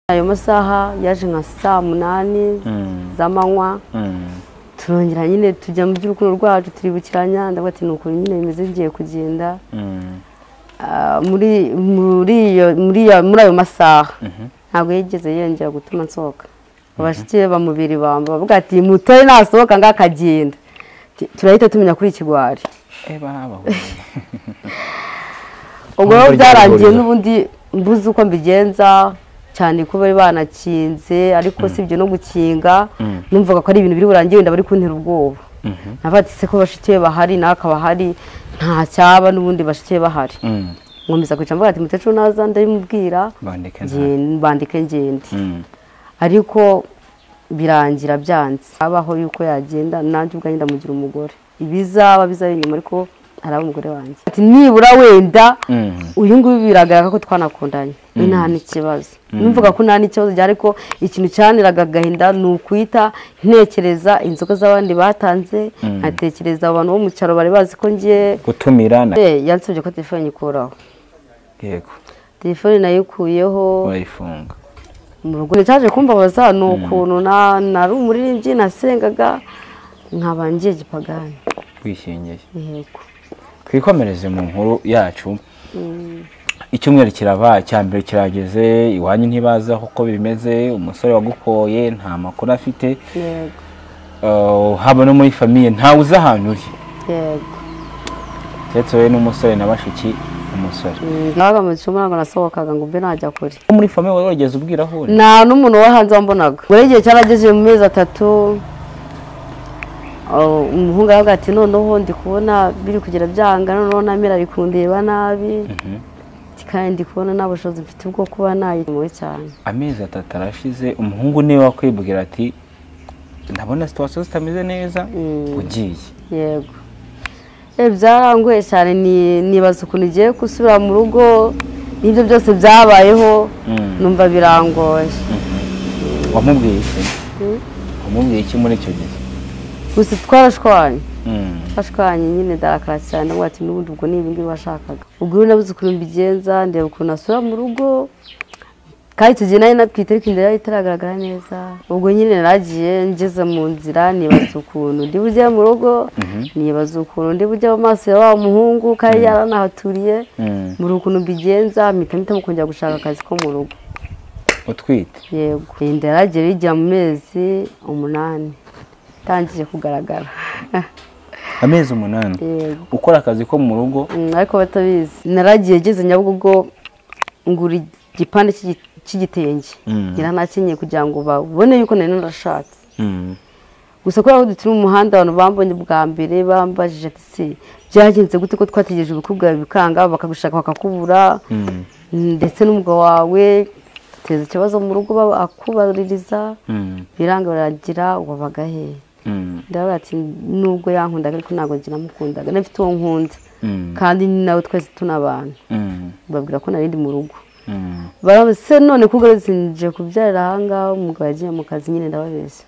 Ayo masaha yaje nka saa 8 z'amanywa, turongera nyine tujya mu by'urukundo rwacu turibukiranya. Ndavuga ati nuko nyine bimeze ngiye kugenda. Muri ayo masaha ntabwo yigeze yongera gutuma nsohoka. Abashiki bamubiri bamba bavuga ati mutore nasohoka ngakagenda turahita tumenya kuri ikigwari. Ubwo byarangiye n'ubundi mbuze uko mbigenza cyane ko bari banakinze, ariko sibyo no gukinga numvaga ko ari ibintu biri burangiye wenda bari kuntera ubwoba. Navuga ati se ko bashiki bahari naka bahari nta cyaba n'ubundi bashiki bahari. Nkomeza kwica mvuga ati mutecuru naza ndabimubwira bandike ngende. Ariko birangira byanze abaho yuko yagenda nanjye ubwanjye ndamugira umugore. Ibizaba bizaba inyuma ariko araba umugore wanjye. Ati nibura wenda uyu nguyu biragaragara ko twanakundanye nta n'ikibazo. Numvaga ko nta n'ikibazo byari ariko ikintu cyaniraga agahinda ni ukwita ntekereza inzoga z'abandi batanze, nkatekereza abantu bo mu cyaro bari bazi ko ngiye gutumira. Yansabye ko telefone nyikuraho. Yego. Telefone nayikuyeho bayifunga. Mu rugo cyaje kumbabaza ni ukuntu nari umuririmbyi nasengaga nkaba ngiye gipagani. Kwishingiye. Yego. Twikomereze mu nkuru yacu. Icyumweru kirava cya mbere kirageze, iwanyu ntibaza uko bimeze, umusore wagukoye nta makuru afite. Yego. Haba no muri famille ntawe uzi ahantu uri. Yego. Ndetse we n'umusore na bashiki umusore. Nabaga mu cyumba ntabwo nasohokaga ngo mbe najya kure. Muri famille wari wageze ubwira aho uri? Nta n'umuntu wo hanze wambonaga. Buri gihe cyarageze mu mezi 3 umuhungu aravuga ati noneho ndi kubona biri kugera byanga, noneho namera ari kundeba nabi. Kandi ndi kubona nta bushobozi mfite bwo kuba nayimuwe cyane. Amezi 3 arashize, umuhungu niwe wakwibwira ati ndabona situation zitameze neza ugiye. Yego. Byarangoye cyane, nibaza ukuntu igiye gusubira mu rugo n'ibyo byose byabayeho numva birangoye. Wamubwiye iki? Wamubwiye iki muri icyo gihe? Gusa twarashwanye. Twashwanye nyine ndarakara cyane ndavuga ati n'ubundi ubwo ni ibingibi washakaga. Ubwo rero nabuze ukuntu mbigenza, ndeba ukuntu nasubira mu rugo. Kandi icyo gihe nari natwite ariko inda yari itaragaragara neza. Ubwo nyine naragiye ngeze mu nzira nibaza ukuntu ndi bujye mu rugo, nibaza ukuntu ndi bujye mu maso ya wa muhungu kandi yaranahaturiye. Muri ukuntu mbigenza mpita kongera gushaka akazi ko mu rugo. Utwite? Yego. Inda yaragiye ijya mu mezi 8 itangiye kugaragara. Amezi 8? Yego. Ukora akazi ko mu rugo? Ariko batabizi. Naragiye ngeze Nyabugogo ngura igipande cy'igitenge ngira nakenyeye kugira ngo babone yuko nari narashatse. Gusa kubera ko dutuye mu muhanda abantu bambonye bwa mbere bambajije ati se byagenze gute ko twategereje ubukwe bwawe bikanga bakagushaka bakakubura, ndetse n'umugabo wawe duteza ikibazo mu rugo akubaririza biranga baragira wabaga he. Ndavuga ati nubwo yankundaga ariko ntabwo ngira mukundaga nafite uwo nkunda kandi nawe twese tunabana. Babwira ko nari ndi mu rugo. Barabase none kugarutse nje kubyarira aha ngaha umugabo yagiye mu kazi nyine ndababeshya.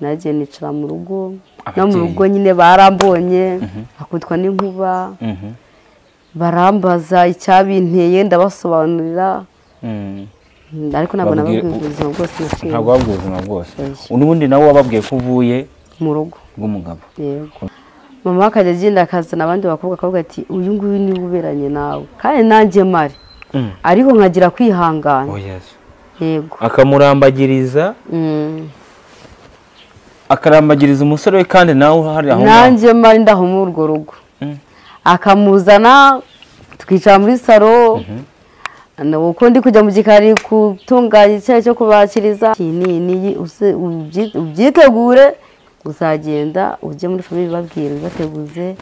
Nagiye nicara mu rugo, no mu rugo nyine barambonye akutwa n'inkuba, barambaza icyabinteye ndabasobanurira. Ariko ntabwo nababwiye ubuzima bwose naciye. Ntabwo wababwiye ubuzima bwose. N'ubundi nawe wababwiye ko uvuye mu rugo rw'umugabo. Yego. Mama akajya agenda akazana abandi bakobwa akavuga ati uyu nguyu niwe uberanye nawe kandi nanjye mari. Ariko nkagira kwihangana. Yego. Akamurambagiriza. Akarambagiriza umusore we kandi nawe hari aho. Nanjye mari ndaho muri urwo rugo. Akamuzana tukicara muri saro. Uko ndi kujya mu gikari gutunganya icyayi cyo kubakiriza ni ubyitegure uzagenda ujye muri famille babwira bateguze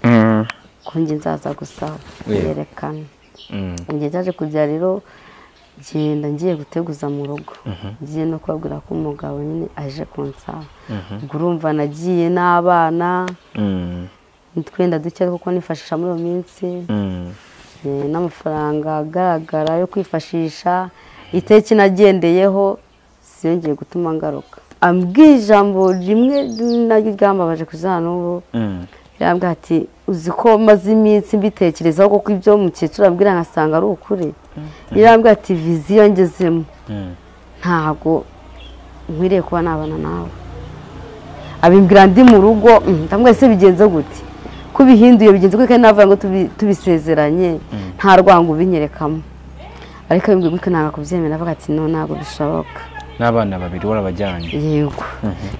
ko nge nzaza gusa yerekana. Nge cyaje kujya rero genda ngiye guteguza mu rugo ngiye no kubabwira ko umugabo nyine aje kunsaba. Ubwo urumva nagiye n'abana twenda duke kuko nifashisha muri iyo minsi n'amafaranga agaragara yo kwifashisha. Iteki nagendeyeho siyongeye gutuma ngaruka. Ambwiye ijambo rimwe naryo ryambabaje kugeza n'ubu. Yarambwiye ati uzi ko maze iminsi mbitekerezaho kuko ibyo mukecuru ambwira nkasanga ari ukuri. Yarambwiye ati viziyo ngezemo Ntago nkwiriye kuba nabana nawe. Abimbwira ndi mu rugo, ndamubwira se bigenze gute? Kubihinduye bigenze gute kandi navuga ngo tubisezeranye nta rwango ubinyerekamo. Ariko abimbwiye gutyo nanga kubyemera, avuga ati no ntago bishoboka. N'abana babiri warabajyanye? Yego.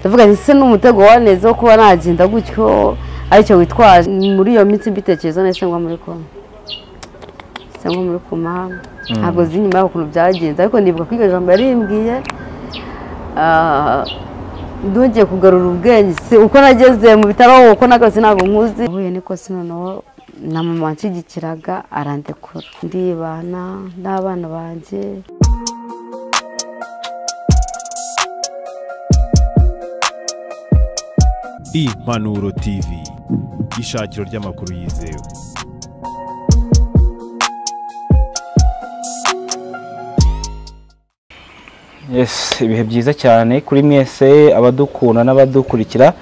Ndavuga nti se n'umutego waneze wo kuba nagenda gutyo aricyo witwaje. Muri iyo minsi mbitekereza nese ngo muri koma. Se ngo muri koma ntabwo zi nyuma y'ukuntu byagenze, ariko nibuka ko iryo jambo yarimbwiye. Ndongeye kugarura ubwenge uko nageze mu bitaro, uko nagarutse ntabwo nkuzi. Nahuye n'ikosa noneho na mama wanshyigikiraga arandekura, ndibana n'abana banjye. Impanuro TV, ishakiro ry'amakuru yizewe. Yes, ibihe byiza cyane kuri mwese abadukunda n'abadukurikira,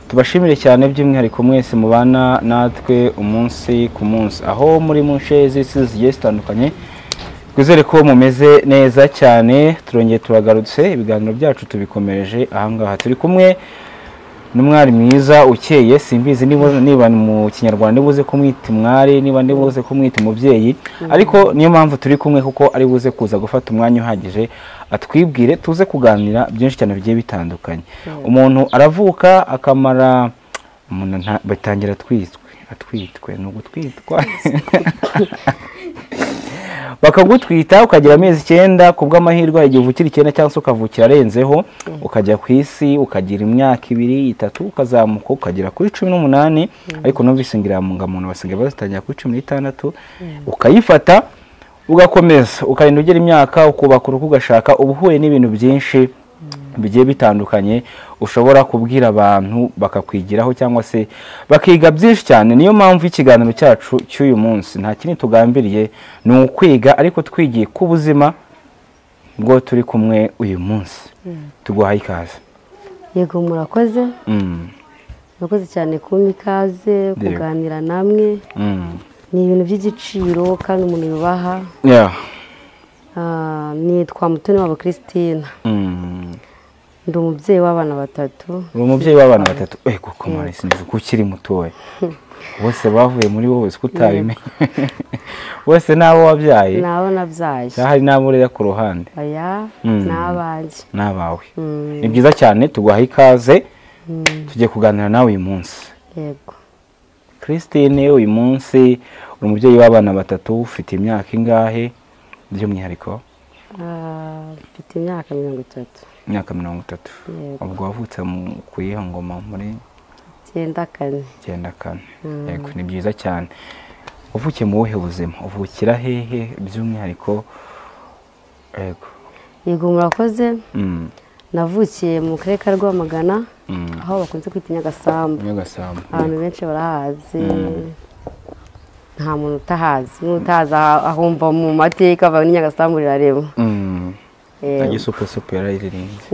tubashimire cyane by'umwihariko mwese mubana natwe umunsi ku munsi aho muri mu nce z'isi zigiye zitandukanye. Twizere ko mumeze neza cyane, turongeye turagarutse, ibiganiro byacu tubikomereje ahangaha. Turi kumwe n'umwari mwiza ukeye, simbizi niba mu Kinyarwanda nibuze kumwita umwari, niba nibuze kumwita umubyeyi, ariko niyo mpamvu turi kumwe kuko ari buze kuza gufata umwanya uhagije atwibwire, tuze kuganira byinshi cyane bigiye bitandukanye. Umuntu aravuka akamara, umuntu batangira atwitwe ni ugutwitwa bakagutwita ukagira amezi 9, kubw'amahirwe igihe uvukira 9 cyangwa se ukavukira arenzeho, ukajya ku isi ukagira imyaka 2 3 ukazamuka ukagera kuri 18, ariko numvise ngira muntu basigaye bazitangira kuri 16, ukayifata ugakomeza ukarinda ugera imyaka ukubaka urugo ugashaka, uba uhuye n'ibintu byinshi bigiye bitandukanye ushobora kubwira abantu bakakwigiraho cyangwa se bakiga byinshi cyane. Niyo mpamvu ikiganiro cyacu cy'uyu munsi nta kindi tugambiriye ni ukwiga, ariko twigiye ku buzima bwo turi kumwe uyu munsi. Tuguhaye ikaze. Yego, murakoze. Murakoze cyane kumpa ikaze kuganira namwe. Ni ibintu by'igiciro kandi umuntu yubaha. Nitwa Mutoni wabo Christine. Ndi umubyeyi w'abana batatu. Uri umubyeyi w'abana batatu? Kuko mara sinzi ko ukiri mutoya. Bose bavuye muri wowe siko utabimenye. Bose nabo wabyaye? Nabo nabyaye. Hari nabo urera ku ruhande? Oya, nabanjye. Nabawe. Ni byiza cyane, tuguhaye ikaze. Tugiye kuganira nawe uyu munsi. Yego. Christine, uyu munsi uri umubyeyi w'abana batatu, ufite imyaka ingahe by'umwihariko? Mfite imyaka 30. Imyaka 30. Ubwo wavutse ku yihe ngoma? Muri 94. 94. Yego, ni byiza cyane. Uvukiye mu buhe buzima? Uvukira hehe by'umwihariko? Yego. Yego, murakoze. Navukiye mu karere ka Rwamagana, aho bakunze kwita Nyagasambu. Nyagasambu. Abantu benshi barahazi. Nta muntu utahazi, n'utazi ahumva mu mateka ava Nyagasambu rirarema. Agisupesupe yararirimbye.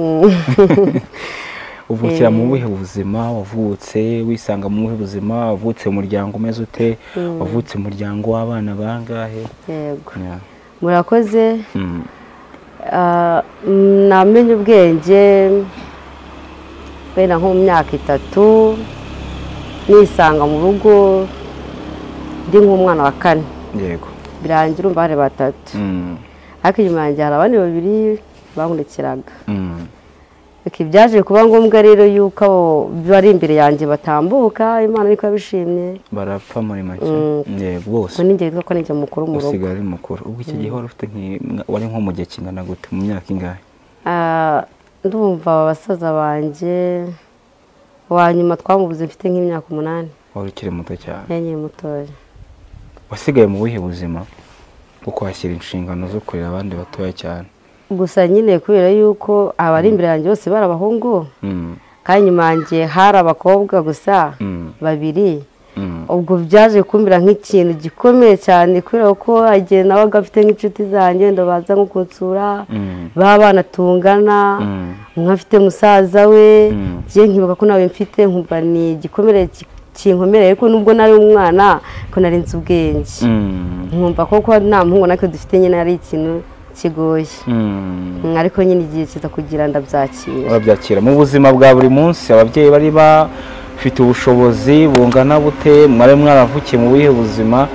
Uvukira mu buhe buzima? Wavutse wisanga mu buhe buzima? Wavutse mu muryango umeze ute? Wavutse mu muryango w'abana bangahe? Yego. Murakoze. Namenye ubwenge wenda nko mu myaka 3, nisanga mu rugo ndi nk'umwana wa 4. Yego. Birangira urumva hari batatu. Ariko inyuma yanjye hari abandi babiri bankurikiraga. Byaje kuba ngombwa rero yuko abo bari imbere yanjye batambuka, Imana niko yabishimye. Barapfa muri make. Yego bose. Ninjye witwa ko ninjye mukuru mu rugo. Usigaye ari mukuru. Ubwo icyo gihe wari ufite wari nko mu gihe kingana gute, mu myaka ingahe? Ndumva abasaza banjye wa nyuma twamubuze mfite nk'imyaka 8. Wari ukiri muto cyane. Nkiri mutoya. Wasigaye mu buhe buzima bwo kwakira inshingano zo kurera abandi batoya cyane? Gusa nyine kubera yuko abari imbere yanjye bose bari abahungu, kandi nyuma yanjye hari abakobwa gusa babiri, ubwo byaje kumbira nk'ikintu gikomeye cyane kubera ko igihe nabaga mfite nk'inshuti zanjye wenda baza nko kunsura, b'abana tungana, umwe afite musaza we, njye nkibuka ko nawe mfite, nkumva ni igikomere kinkomereye, ariko nubwo nari umwana ko nari nzi ubwenge, nkumva ko nta muhungu natwe dufite nyine ari ikintu kigoye. Ariko nyine igihe kiza kugira ndabyakira. Urabyakira. Mu buzima bwa buri munsi ababyeyi bari bafite ubushobozi bungana bute? Mwari mwaravukiye mu buhe buzima?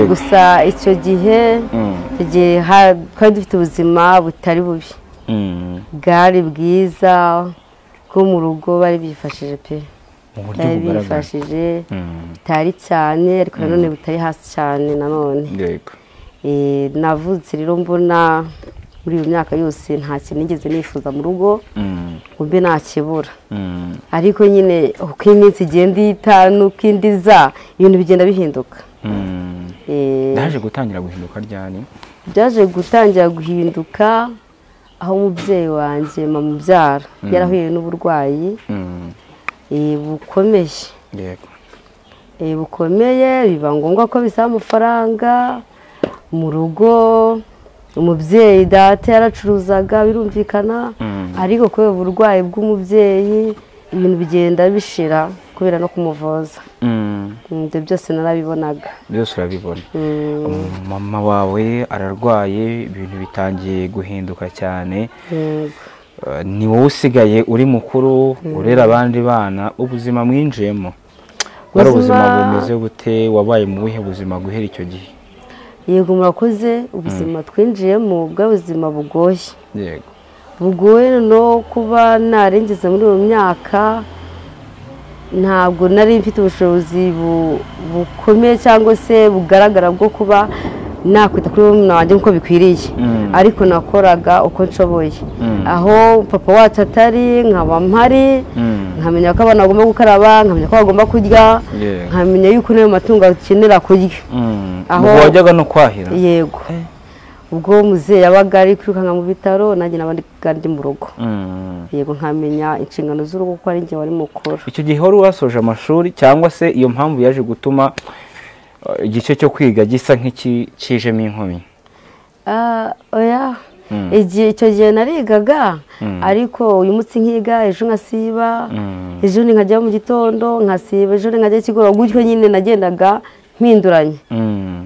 Gusa icyo gihe twari dufite ubuzima butari bubi, bwari bwiza bwo mu rugo, bari bifashije pe, bari bifashije bitari cyane ariko nanone butari hasi cyane nanone. Navutse rero mbona muri iyo myaka yose nta kintu nigeze nifuza mu rugo ngo mbe nakibura, ariko nyine uko iminsi igenda ihita n'uko indi iza ibintu bigenda bihinduka. Byaje gutangira guhinduka ryari? Byaje gutangira guhinduka aho umubyeyi wanjye mama ubyara yarahuye n'uburwayi bukomeye. Bukomeye, biba ngombwa ko bisaba amafaranga mu rugo. Umubyeyi data yaracuruzaga birumvikana, ariko kubera uburwayi bw'umubyeyi ibintu bigenda bishira kubera no kumuvuza. Ibyo byose narabibonaga. Byose urabibona. Mama wawe ararwaye, ibintu bitangiye guhinduka cyane. Ni wowe usigaye uri mukuru urera abandi bana, ubuzima mwinjiyemo wari ubuzima bumeze gute? Wabaye mu buhe buzima guhera icyo gihe? Yego murakoze, ubuzima twinjiyemo bw'ubuzima bugoye. Yego. Bugoye no kuba narengeze muri iyo myaka, ntabwo nari mfite ubushobozi bukomeye cyangwa se bugaragara bwo kuba nakwita kuri murumuna wanjye nk'uko bikwiriye, ariko nakoraga uko nshoboye. Aho papa wacu atari nkaba mpari, nkamenya ko abana bagomba gukaraba, nkamenya ko bagomba kurya, nkamenya yuko n'ayo matungo akenera kurya. Aho wajyaga no kwahira? Yego. Ubwo muzehe yabaga ari kwirukanka mu bitaro, nanjye nabaga ndi mu rugo. Yego, nkamenya inshingano z'urugo kuko ari njye wari mukuru. Icyo gihe wari wasoje amashuri cyangwa se iyo mpamvu yaje gutuma igice cyo kwiga gisa nk'ikijemo inkomyi? Oya, icyo gihe narigaga, ariko uyu munsi nkiga, ejo nkasiba, ejo nkajya mu gitondo nkasiba, ejo nkajya ikigoroba, gutyo nyine nagendaga mpinduranye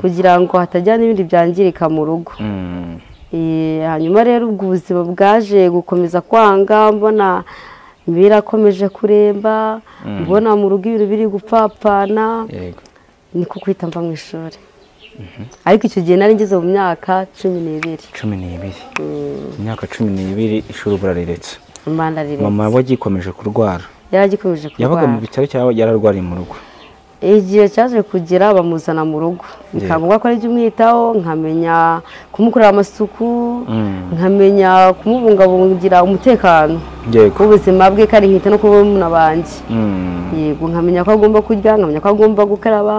kugira ngo hatajya n'ibindi byangirika mu rugo. Hanyuma rero ubwo ubuzima bwaje gukomeza kwanga, mbona birakomeje kuremba, mbona mu rugo ibintu biri gupfapfana, niko kwita mva mu ishuri. Ariko icyo gihe nari ngeze mu myaka 12. 12. Imyaka 12 ishuri burariretse. Mama wagikomeje kurwara? Yaragikomeje kurwara. Yabaga mu bitaro cyangwa yararwariye mu rugo? Igihe cyaje kugera bamuzana mu rugo, bikaba ngombwa ko ari umwitaho, nkamenya kumukorera amasuku, nkamenya kumubungabungira umutekano w'ubuzima bwe, kandi nkita no kuba murumuna wanjye. Yego, nkamenya ko agomba kurya, nkamenya ko agomba gukaraba,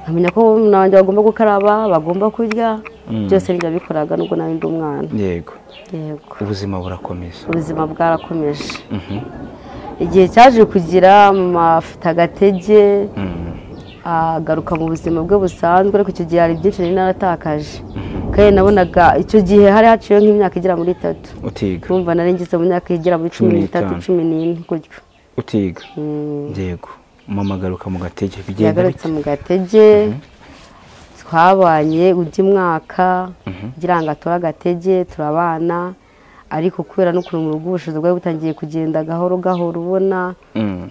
nkamenya ko murumuna wanjye bagomba gukaraba, bagomba kurya, byose nibyo bikoraga nubwo nari ndi umwana. Yego. Yego. Ubuzima burakomeza. Ubuzima bwarakomeje. Igihe cyaje kugira mama afite agatege, agaruka mu buzima bwe busanzwe, ariko icyo gihe hari byinshi nari naratakaje. Kandi nabonaga icyo gihe hari haciyeho nk'imyaka igera muri 3. Utiga. Urumva nari ngeze mu myaka igera muri 13, 14 gutyo. Utiga. Yego. Mama agaruka mu gatege bigenda bite? Yagarutse mu gatege, twabanye undi mwaka ngira ngo atore agatege turabana, ariko kubera n'ukuntu mu rugo ubushobozi bwari butangiye kugenda gahoro gahoro, ubona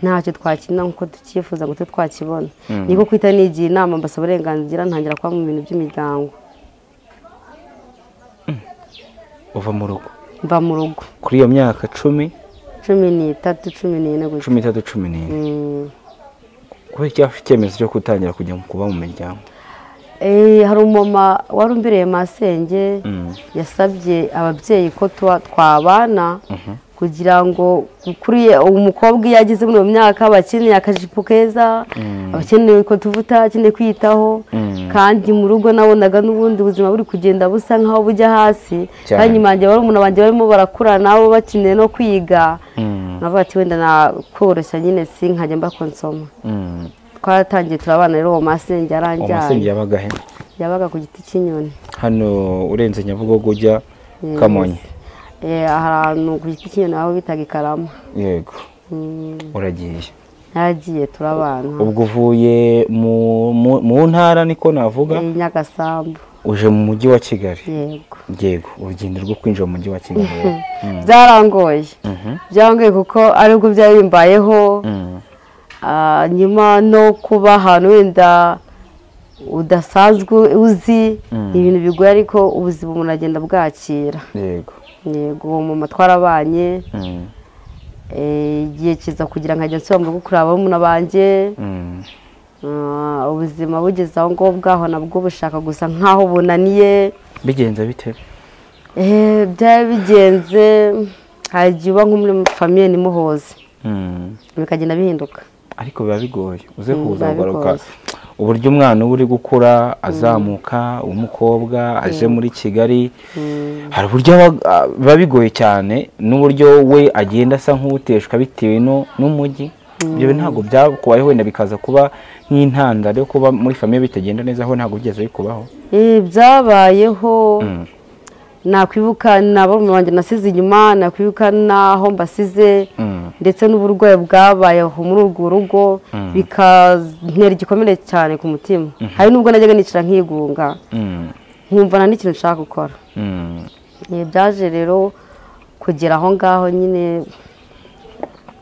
ntacyo twakina nk'uko tucyifuza ngo tube twakibona. Niko kwita nigiye inama mbasaba uburenganzira, ntangira kuba mu bintu by'imiryango. Uva mu rugo? Mva mu rugo. Kuri iyo myaka 10? 13, 14 gutyo. 13, 14. Kubera iki wafashe icyemezo cyo gutangira kujya kuba mu miryango? Hari umumama wari umbereye masenge, yasabye ababyeyi ko twabana kugira ngo kuri umukobwa iyo ageze muri iyo myaka abakeneye akajipo keza, abakeneye ko tuvuta, akeneye kwiyitaho, kandi mu rugo nabonaga n'ubundi ubuzima buri kugenda busa nkaho bujya hasi, kandi nyuma yanjye barumuna banjye barimo barakura nabo bakeneye no kwiga, nkavuga ati wenda nakoroshya nyine si nkajya mbakonsoma. Twaratangiye turabana rero, uwo masenge yaranjyanye. Masenge yabaga he? Yabaga ku giti cy'inyoni. Hano urenze Nyabugogo ujya Kamonyi. Ahantu ku giti cy'inyoni aho bitaga i Karama. Yego. Uragiye? Naragiye turabana. Ubwo uvuye mu ntara niko navuga? Nyagasambu. Uje mu mujyi wa Kigali. Yego. Yego, urugendo rwo kwinjira mu mujyi wa Kigali. Byarangoye. Byarangoye kuko aribwo byari bimbayeho. Nyuma no kuba ahantu wenda udasanzwe uzi ibintu bigoye, ariko ubuzima umuntu agenda bwakira. Yego. Yego, uwo mama twarabanye. Igihe kiza kugira nkajya nsubira mu rugo kureba barumuna banjye. Ubuzima bugeze aho ngaho bwaho nabwo bushaka gusa nkaho bunaniye. Bigenze bite? Byari bigenze hagiye uba nko muri famiye nimuhoze. Bikagenda bihinduka. Ariko biba bigoye uze kuza kugaruka uburyo umwana uba uri gukura azamuka, umukobwa aje muri Kigali, hari uburyo biba bigoye cyane n'uburyo we agenda asa nk'uteshwa bitewe n'umujyi. Ibyo ntabwo byakubayeho, wenda bikaza kuba nk'intandaro yo kuba muri famiye bitagenda neza, aho ntabwo byigeze bikubaho? Byabayeho. Nakwibuka nabo banjye nasize inyuma, nakwibuka naho mbasize, ndetse n'uburwayi bwabayeho muri urwo rugo bikantera igikomere cyane ku mutima. Hari nubwo najyaga nicara nkigunga, nkumva nta n'ikintu nshaka gukora. Byaje rero kugera aho ngaho nyine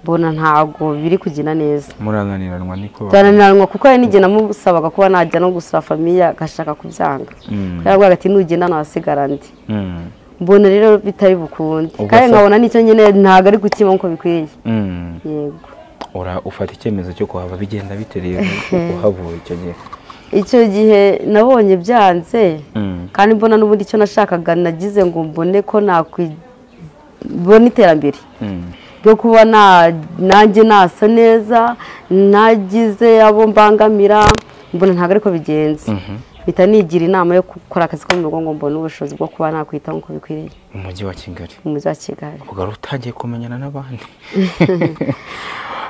mbona ntabwo biri kugenda neza. Murananiranwa niko? Turananiranwa kuko hari n'igihe namusabaga kuba najya no gusura famiye agashaka kubyanga. Yaravugaga ati nugenda nasigara ndi. Mbona rero bitari bukunde, kandi nkabona nicyo nyine ntabwo ari gukima nkuko bikwiye. Yego. Ufata icyemezo cyo kuhava, bigenda bite rero uhavuye icyo gihe? Icyo gihe nabonye byanze, kandi mbona n'ubundi icyo nashakaga nagize ngo mbone ko nakwibona iterambere ryo kuba nanjye nasa neza, nagize abo mbangamira, mbona ntabwo ariko bigenze. Mpita nigira inama yo gukora akazi ko mu rugo ngo mbone ubushobozi bwo kuba nakwitaho nkuko bikwiriye. Mu mujyi wa Kigali. Mu mujyi wa Kigali. Ubwo utangiye kumenyana n'abandi.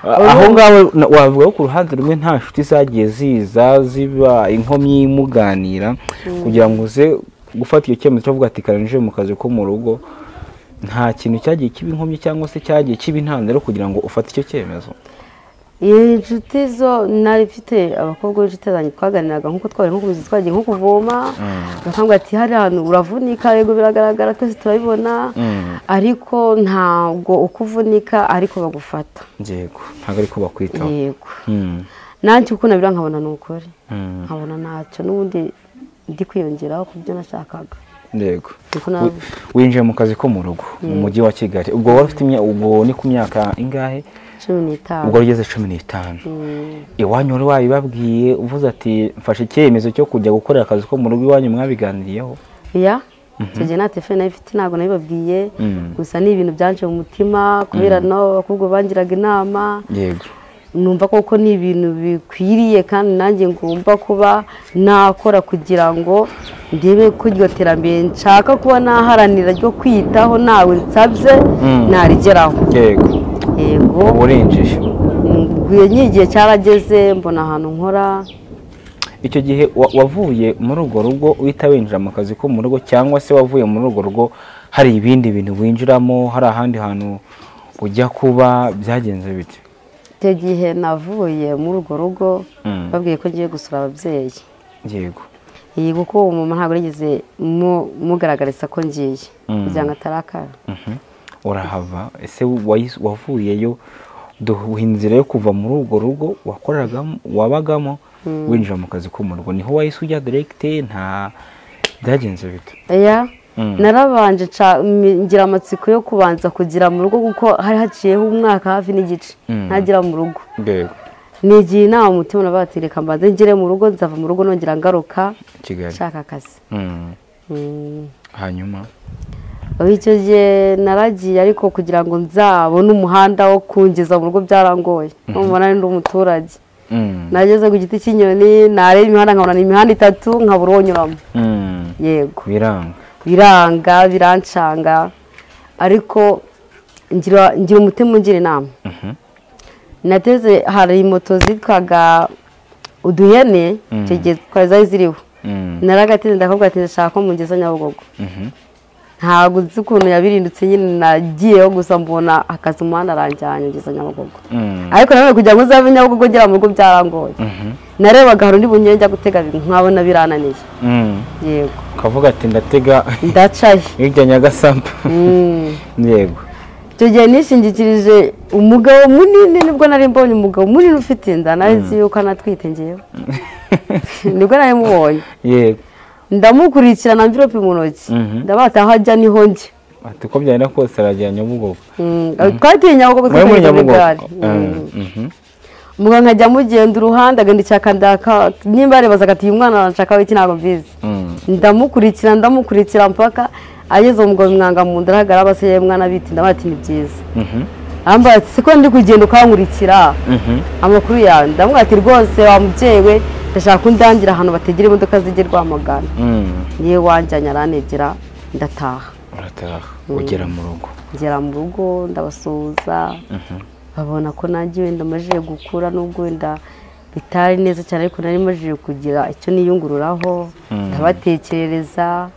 Aho ngaho wavuga ko ku ruhande rumwe nta nshuti zagiye ziza ziba inkomyi muganira kugira ngo uze gufata iyo cyemezo cyo kuvuga ati karanije mu kazi ko mu rugo, nta kintu cyagiye kiba inkomyi cyangwa se cyagiye kiba intandaro kugira ngo ufate icyo cyemezo? Inshuti zo nari mfite abakobwa b'inshuti zanjye twaganiraga nkuko twari nko kumeze twagiye nko kuvoma, bakambwira ati hari ahantu uravunika, yego biragaragara twese turabibona, ariko ntabwo uko uvunika ariko bagufata. Yego, ntabwo ariko bakwitaho. Yego. Nanjye uko nabira nkabona ni ukuri, nkabona ntacyo n'ubundi ndi kwiyongeraho ku byo nashakaga. Yego. Winjiye mu kazi ko mu rugo mu mujyi wa Kigali, ubwo wari ufite ubwo ni ku myaka ingahe? 15. Ubwo ugeze 15. Iwanyu wari wabibabwiye uvuze ati mfashe icyemezo cyo kujya gukorera akazi ko mu rugo, iwanyu mwabiganiriyeho? Ya, icyo gihe nta telefone nari mfite, ntabwo nabibabwiye, gusa ni ibintu byanje mu mutima kubera nabo abakobwa bangiraga inama. Yego. Numva koko ni ibintu bikwiriye kandi nanjye ngomba kuba nakora kugira ngo ndebe ko iryo terambere nshaka kuba naharanira ryo kwitaho nawe nsabye narigeraho. Yego. Yego. Uburinjije. N'igihe cyarageze mbona ahantu nkora. Icyo gihe wavuye muri urwo rugo uhita winjira mu kazi ko mu rugo, cyangwa se wavuye muri urwo rugo hari ibindi bintu winjiramo, hari ahandi hantu ujya kuba, byagenze bite? Icyo gihe navuye muri urwo rugo babwiye ko ngiye gusura ababyeyi. Yego. Yego, kuko uwo mama ntabwo yigeze mugaragariza ko ngiye kugira ngo atarakara. Urahava. Ese wavuyeyo duha inzira yo kuva muri urwo rugo wakoreragamo wabagamo winjira mu kazi ko mu rugo, niho wahise ujya direct? Nta byagenze bite? Ya, narabanje ngira amatsiko yo kubanza kugira mu rugo kuko hari haciyeho umwaka hafi n'igice ntagera mu rugo. Yego. Nigiye inama umutima nabaga reka mbanze ngere mu rugo, nzava mu rugo nongera ngaruka Kigali nshaka akazi. Hanyuma icyo gihe naragiye, ariko kugira ngo nzabone umuhanda wo kungeza mu rugo byarangoye. Numva nari ndi umuturage. Nageze ku giti cy'inyoni nareba imihanda nkabona ni imihanda itatu nkabura uwo nyuramo. Yego. Biranga. Birancanga, ariko ngira umutima ungira inama. Nateze hari moto zitwaga uduhene, icyo gihe twari zari ziriho. Naragateze ndakabwira ati ndashaka ko mungeza Nyabugogo. Ntabwo nzi ukuntu yabirindutse nyine, nagiyeho gusa mbona akazi umuhanda aranjyanye ngeze Nyabugogo. Ariko nanone kugira ngo uzave Nyabugogo ngera mu rugo byarangoye. Narebaga hari undi bunye njya gutega nkabona birananiye. Yego. Ukavuga ati ndatega ndacaye hirya Nyagasambu. Yego. Icyo gihe nishingikirije umugabo munini, nibwo nari mbonye umugabo munini ufite inda, nari nzi yuko anatwite ngewe. Nibwo nari mubonye. Yego. Ndamukurikirana mvirope mu ntoki, ndabata aho ajya niho njye. Ati uko byagenda kose arajya Nyabugogo. Twatiye Nyabugogo, twari muri gare. Umugabo nkajya mugenda uruhande agenda icyakandaka, nimba arebaza ati uyu mwana arashaka iki ntabwo mbizi. Ndamukurikira mpaka ageze umugabo mwanga mu nda arahagarara, abaseye mwana biti, ndabati ni byiza. Ambara ati siko ndi kugenda ukankurikira amakuru yawe. Ndamubwira ati rwose wa mubyeyi we, ndashaka kundangira ahantu bategera imodoka zijya Rwamagana. Niyo wanjyanye aranegera ndataha. Urataha ugera mu rugo? Ngera mu rugo ndabasuhuza, babona ko nanjye wenda amajije gukura, nubwo wenda bitari neza cyane ariko nari majije kugira icyo niyungururaho, ndabatekerereza.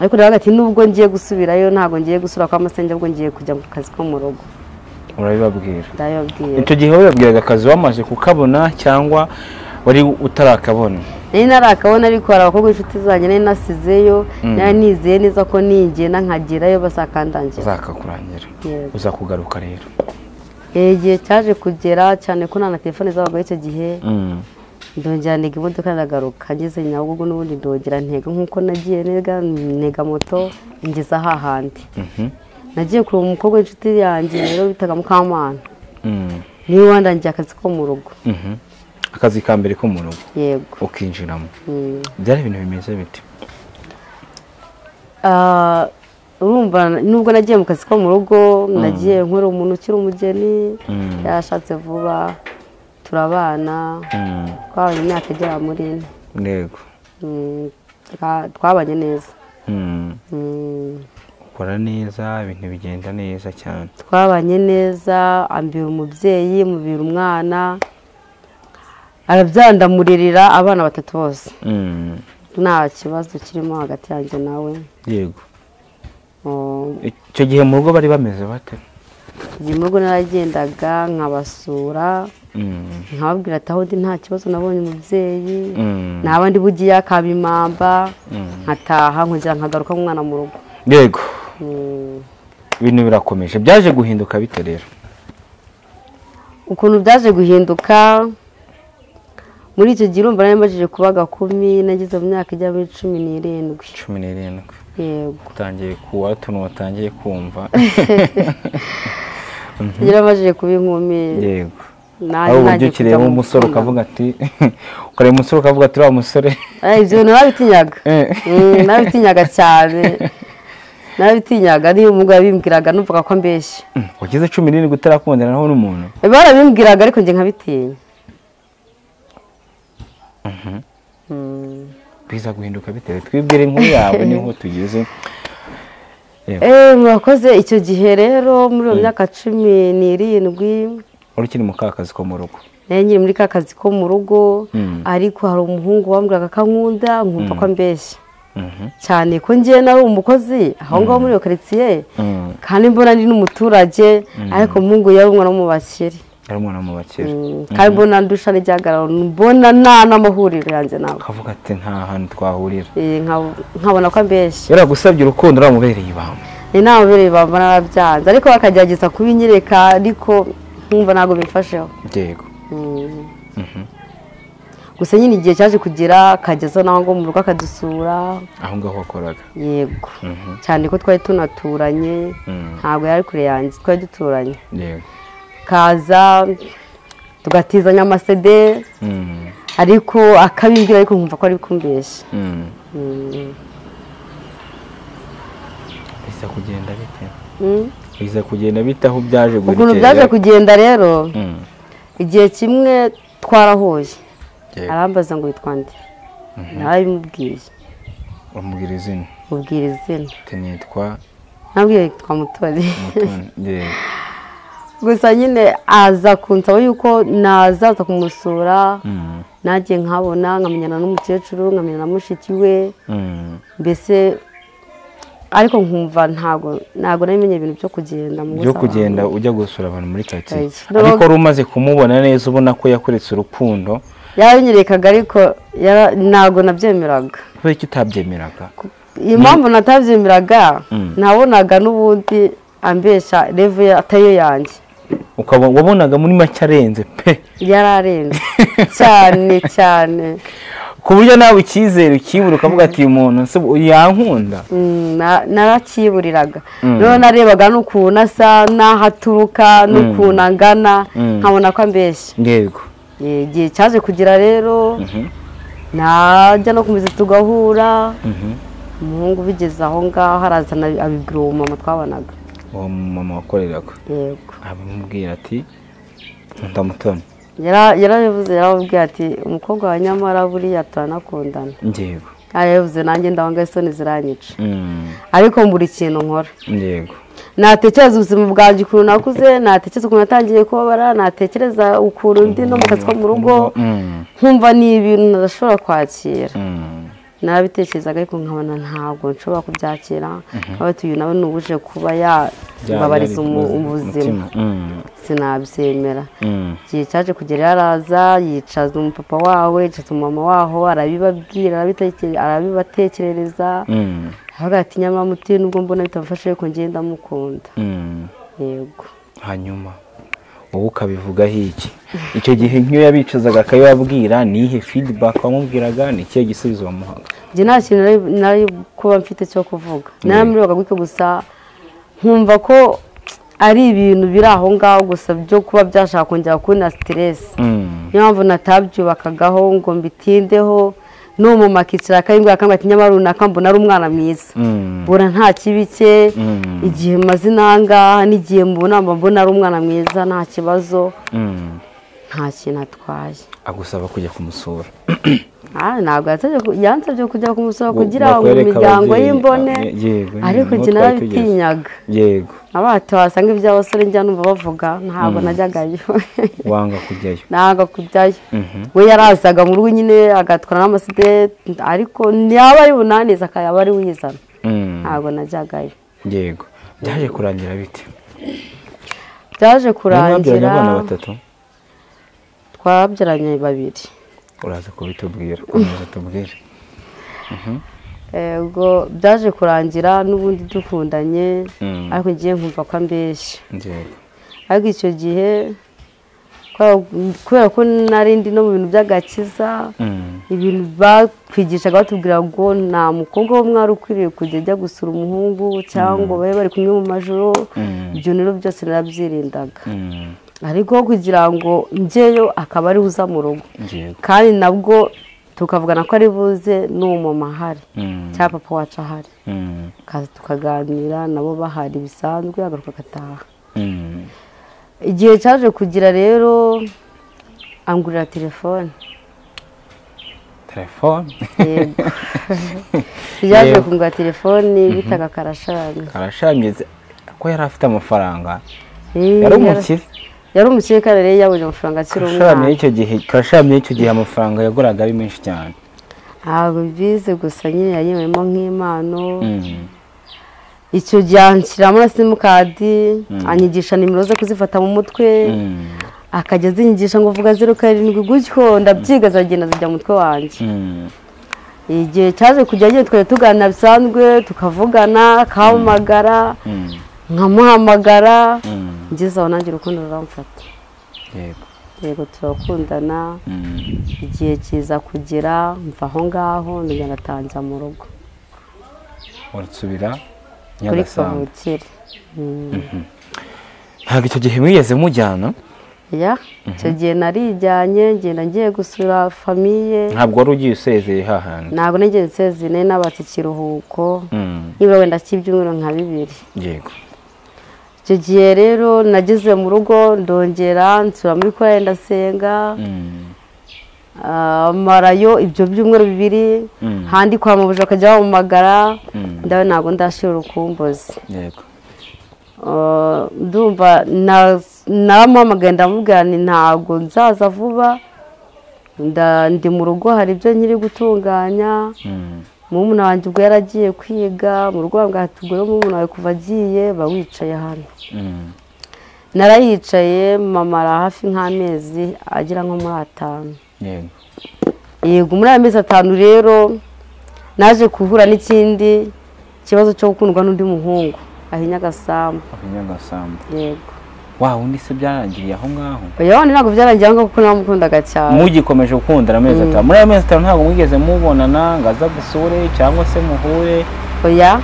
Ariko ndavuga ati nubwo ngiye gusubirayo ntabwo ngiye gusura kwa masenge, ahubwo ngiye kujya mu kazi ko mu rugo. Urabibabwira? Ndabibabwira. Icyo gihe wabibabwiraga akazi wamaze kukabona cyangwa wari utarakabona? Nari narakabona, ariko hari abakobwa b'inshuti zanjye nari nasizeyo, nari nizeye neza ko ningenda nkagerayo bazakandangira. Bazakakurangira. Uzakugaruka rero. Igihe cyaje kugera cyane ko nta na telefone zabagaho icyo gihe, ndongera ntega imodoka ndagaruka, ngeze Nyabugogo n'ubundi ndongera ntega nk'uko nagiye ntega moto ngeza hahandi. Nagiye kureba umukobwa w'inshuti yanjye rero bitaga Mukamana. Niwe wandangiye akazi ko mu rugo. Akazi ka mbere ko mu rugo? Yego. Ukinjiramo. Byari ibintu bimeze bite? Urumva nubwo nagiye mu kazi ko mu rugo, nagiye nkora umuntu ukiri umugeni, yarashatse vuba, turabana, twabanye imyaka igera muri 4. Yego. Twabanye neza. Ukora neza, ibintu bigenda neza cyane. Twabanye neza, ambira umubyeyi, mubira umwana, arabyandamuririra abana batatu bose. Nta kibazo kirimo hagati yanjye nawe. Yego. Icyo gihe mu rugo bari bameze bate? Igihe mu rugo naragendaga nkabasura, nkababwira ati aho ndi nta kibazo nabonye umubyeyi, naba ndi bugiye akabimamba, nkataha nkongera nkagaruka nk'umwana mu rugo. Yego. Ibintu birakomeje. Byaje guhinduka bite rero? Ukuntu byaje guhinduka muri icyo gihe urumva nari mbajije kuba gakumi, nageze mu myaka ijya muri 17. 17. Yego. Utangiye kuwa utuntu watangiye kumva. Ngira mbajije kuba inkumi. Yego. Aho uburyo kireba umusore ukavuga ati ukareba umusore ukavuga ati uriya musore. Ibyo narabitinyaga. Narabitinyaga cyane. Narabitinyaga, niyo umugabo yabimbwiraga numvaga ko ambeshya. Wagize 17 utarakundana naho n'umuntu? Barabimbwiraga ariko njye nkabitinya. Biza guhinduka bitewe twibwire inkuru yawe niho tugeze. Murakoze. Icyo gihe rero muri iyo myaka 17 wari ukiri mu kazi ko mu rugo? Nari nkiri muri ka kazi ko mu rugo, ariko hari umuhungu wambwiraga ko ankunda, nkumva ko ambeshya. Cyane ko ngiye nari umukozi aho ngaho muri iyo karitsiye, kandi mbona ndi n'umuturage, ariko umuhungu yari umwana wo mu bakire. Yari umwana wo mu bakire. Kandi mbona ndusha n'igihagararo, mbona nta n'amahuriro yanjye nawe. Akavuga ati nta hantu twahurira. Nkabona ko ambeshya. Yaragusabye urukundo uramubereye ibamba? Namubereye ibamba narabyanze, ariko bakagerageza kubinyereka, ariko nkumva ntabwo bimfasheho. Yego. Gusa nyine igihe cyaje kugera akageza naho ngo mu rugo akadusura. Aho ngaho wakoraga? Yego. Cyane ko twari tunaturanye, ntabwo yari kure yanjye, twari duturanye. Yego. Kaza tugatizanya amasede, ariko akabimbwira ariko nkumva ko ari kumbeshya. Biza kugenda bite? Biza kugenda bite aho byaje guhita? Ukuntu byaje kugenda rero, igihe kimwe twarahuye. Arambaza ngo witwa nde? Narabimubwiye. Umubwira izina? Mubwira izina. Ati nitwa? Nabwiye yitwa Mutoni. Mutoni, yego. Gusa nyine aza kunsaba yuko nazaza kumusura, nanjye nkabona, nkamenyana n'umukecuru, nkamenyana na mushiki we, mbese Ariko nkumva ntago namenye ibintu byo kugenda mu byo kugenda ujya gusura abantu muri quartier. Ariko wari umaze kumubona neza ubona ko yakuretse urukundo. Yabinyerekaga ariko ntago nabyemeraga. Kubera iki utabyemeraga? Impamvu natabyemeraga nabonaga n'ubundi ambesha level atayo yanjye. Ukaba wabonaga muri make arenze pe. Yararenze cyane cyane. Ku buryo nawe icyizere ukibura ukavuga ati uyu muntu yankunda. Narakiburiraga. Rero narebaga n'ukuntu asa n'aho aturuka n'ukuntu angana nkabona ko ambeshya. Yego. Igihe cyaje kugira rero najya no kumeza tugahura. Umuhungu bigeze aho ngaho arazana abibwira uwo mama twabanaga. Uwo mama wakoreraga. Yego. Abimubwira ati ndamutoni. Yarabivuze yarababwiye ati umukobwa wa nyamara buriya turanakundana. Yego. Yarabivuze nanjye ndabanga isoni ziranyica. Ariko mbura ikintu nkora. Yego. Natekereza ubuzima bwanjye ukuntu nakuze, natekereza ukuntu natangiye kubabara, natekereza ukuntu ndi no mu kazi ko mu rugo, nkumva ni ibintu ntashobora kwakira. Narabitekerezaga ariko nkabona ntabwo nshobora kubyakira. Nkaba uyu nawe nubuje kuba yababariza ubuzima. Sinabyemera. Igihe cyaje kugera yaraza yicaza umupapa wawe, yicaza umumama waho, arabibabwira, arabibatekerereza. Avuga ati nyamara muti nubwo mbona bitamufashe ariko ngenda mukunda. Yego. Hanyuma wowe ukabivugaho iki? Icyo gihe nk'iyo yabicazaga akabibabwira, nihe feedback wamubwiraga, ni ikihe gisubizo wamuhaga? Njye nta kintu nari kuba mfite cyo kuvuga. Naramurebaga gutyo gusa nkumva ko ari ibintu biri aho ngaho gusa byo kuba byashaka kongera kubona stress. Niyo mpamvu natabyubakagaho ngo mbitindeho. No mu makicara akayimbwa akambwa ati nyamara runaka mbona ari umwana mwiza. Mbona nta kibi cye, igihe maze inanga n'igihe mbona mbona ari umwana mwiza nta kibazo. Nta kintu atwaye. Agusaba kujya kumusura. Ntabwo yansabye kujya kumusura kugira ngo imiryango y'imbone. Ariko njye narabitinyaga. Yego. Abato wasanga iby'abasore njya numva bavuga ntabwo najyagayo. Wanga kujyayo. Nanga kujyayo. We yarazaga mu rugo nyine agatwara n'amaside ariko yaba ari bunaniza akayaba ari wizana. Ntabwo najyagayo. Yego. Byaje kurangira bite? Byaje kurangira abana batatu. Twabyaranye babiri. Uraza kubitubwira, komeza tubwire. Ego byaje kurangira n'ubundi dukundanye ariko ngiye nkumva ko ambeshya. Yego. Ariko icyo gihe kubera ko nari ndi no mu bintu by'agakiza, ibintu bakwigishaga batubwira ngo nta mukobwa w'umwari ukwiriye kujya ajya gusura umuhungu cyangwa babe bari kumwe mu majoro, ibyo rero byose narabyirindaga. Ariko kugira ngo njyeyo akaba ari uza mu rugo. Kandi nabwo tukavugana ko ari buze n'umumama ahari cyangwa papa wacu ahari. Kaza tukaganira nabo bahari bisanzwe agaruka agataha. Igihe cyaje kugira rero angurira telefone. Telefone? Yego. Yaje kungura telefone bitaga Karashamye. Karashamye ko yari afite amafaranga. Yari umukire. Yari umukire kandi rero yabonye amafaranga akiri umwana. Karashamye icyo gihe amafaranga yaguraga ari menshi cyane. Ntabwo bize gusa nyine yayibemo nk'impano. Icyo gihe anshyiramo na simukadi, anyigisha nimero zo kuzifata mu mutwe, akajya azinyigisha ngo vuga 07 gutyo, ndabyiga zagenda zijya mu mutwe wanjye. Igihe cyaje kujya nyine twari tuganira bisanzwe, tukavugana, akampamagara, nkamuhamagara, ngeze aho nanjye urukundo ruramfata. Yego. Yego turakundana, igihe kiza kugera mva aho ngaho ndagenda natangira mu rugo. Urasubira Nyagasambu. Ntabwo icyo gihe mwigeze mujyana? Ya, icyo gihe narijyanye ngenda ngiye gusura famiye. Ntabwo wari ugiye usezeye hahandi? Ntabwo nigeze nsezeye, nari nabatse ikiruhuko niba wenda cy'ibyumweru nka 2. Yego. Icyo gihe rero nageze mu rugo ndongera nsura muri korali ndasenga. Marayo ibyo byumweru 2 handi kwa mabuja akajya bamumagara, ndawe ntabwo ndashira urukumbuzi. Yego. Ndumva naramuhamagaye ndamubwira nti ntabwo nzaza vuba, ndi mu rugo hari ibyo nkiri gutunganya, Murumuna wanjye ubwo yaragiye kwiga mu rugo bambwira ati ubwo rero murumuna wawe kuva agiye ba wicaye hano. Narayicaye mama hafi nk'amezi agera nko muri 5. Yego. Yego, muri ayo mezi 5 rero naje guhura n'ikindi kibazo cyo gukundwa n'undi muhungu aho Nyagasambu. Yego. Wa undi se byarangiriye aho ngaho? Oya, wundi ntabwo byarangiye aho ngaho kuko namukundaga cyane. Mugikomeje gukundana amezi 5. Muri ayo mezi 5 ntabwo mwigeze mubonana ngo aza gusure cyangwa se muhure? Oya.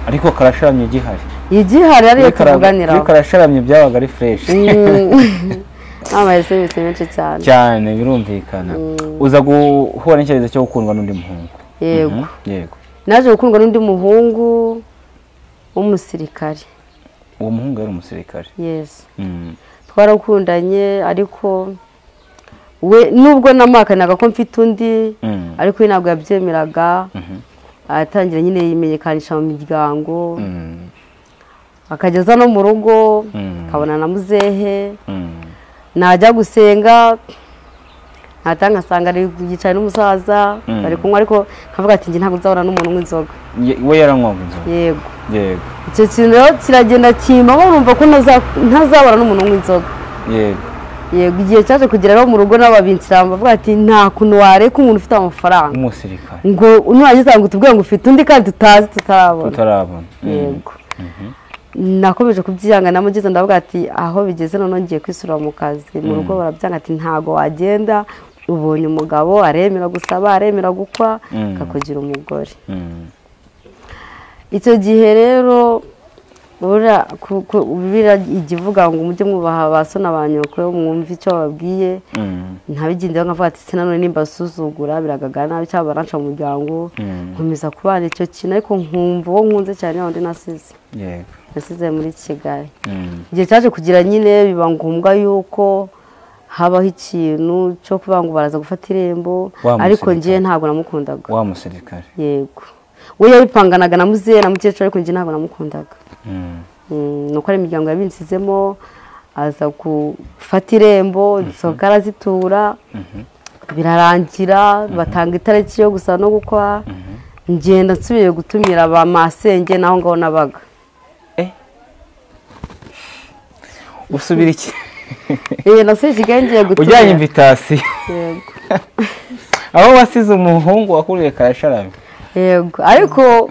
Ariko karasharamye gihari. Igihari ariyo tuvuganira. Ariko karasharamye byabaga ari fresh. Amaye service menshi cyane. Cyane birumvikana. Uza guhura n'icyerekezo cyo gukundwa n'undi muhungu. Yego. Yego. Naje gukundwa n'undi muhungu w'umusirikare. Uwo muhungu yari umusirikare? Yes. Twarakundanye ariko we nubwo namakanaga ko mfite undi, ariko we ntabwo yabyemeraga. Atangira nyine yimenyekanisha mu miryango. Akageza no mu rugo, akabona na muzehe. Najya gusenga natanga asanga ari yicaye n'umusaza bari kunywa, ariko nkavuga ati njye ntabwo nzabona n'umuntu unywa inzoga. We yaranywaga inzoga? Yego. Yego. Icyo kintu rero kiragenda kimbamo, numva ko ntazabona n'umuntu unywa inzoga. Yego. Yego, igihe cyaje kugera rero mu rugo n'ababinsira bavuga ati nta kuntu wareka umuntu ufite amafaranga umusirikare ngo nurangiza ngo utubwire ngo ufite undi kandi tutazi tutarabona. Yego. Nakomeje kubyanga namugeze ndavuga ati aho bigeze none ngiye kwisura mu kazi. Mu rugo barabyanga ati ntago wagenda, ubonye umugabo aremera gusaba, aremera gukwa, akakugira umugore. Icyo gihe rero buriya igivuga ngo mujye mwubaha ba so na ba nyoko mwumve icyo bababwiye, ntabigendeho nkavuga ati se nanone nimba basuzugura biragaragara nabi cyangwa baranca mu muryango, nkomeza kubana icyo kintu ariko nkumva uwo nkunze cyane wundi nasize. Yego. Nasize muri Kigali. Igihe cyaje kugira nyine biba ngombwa yuko habaho ikintu cyo kuvuga ngo baraza gufata irembo, ariko njye ntabwo namukundaga. Wa musirikare? Yego. We yabipanganaga na muzehe na mukecuru, ariko njye ntabwo namukundaga. Nuko ari imiryango yabinsizemo, aza gufata irembo, inzoga arazitura, birarangira batanga itariki yo gusa no gukwa. Ngenda nsubiye gutumira ba masenge naho ngaho nabaga. Usubira iki? Nasubiye Kigali ngiye gutumira. Ujyanye invitation. Yego. Aho wasize umuhungu wakuriye karasharamye. Yego, ariko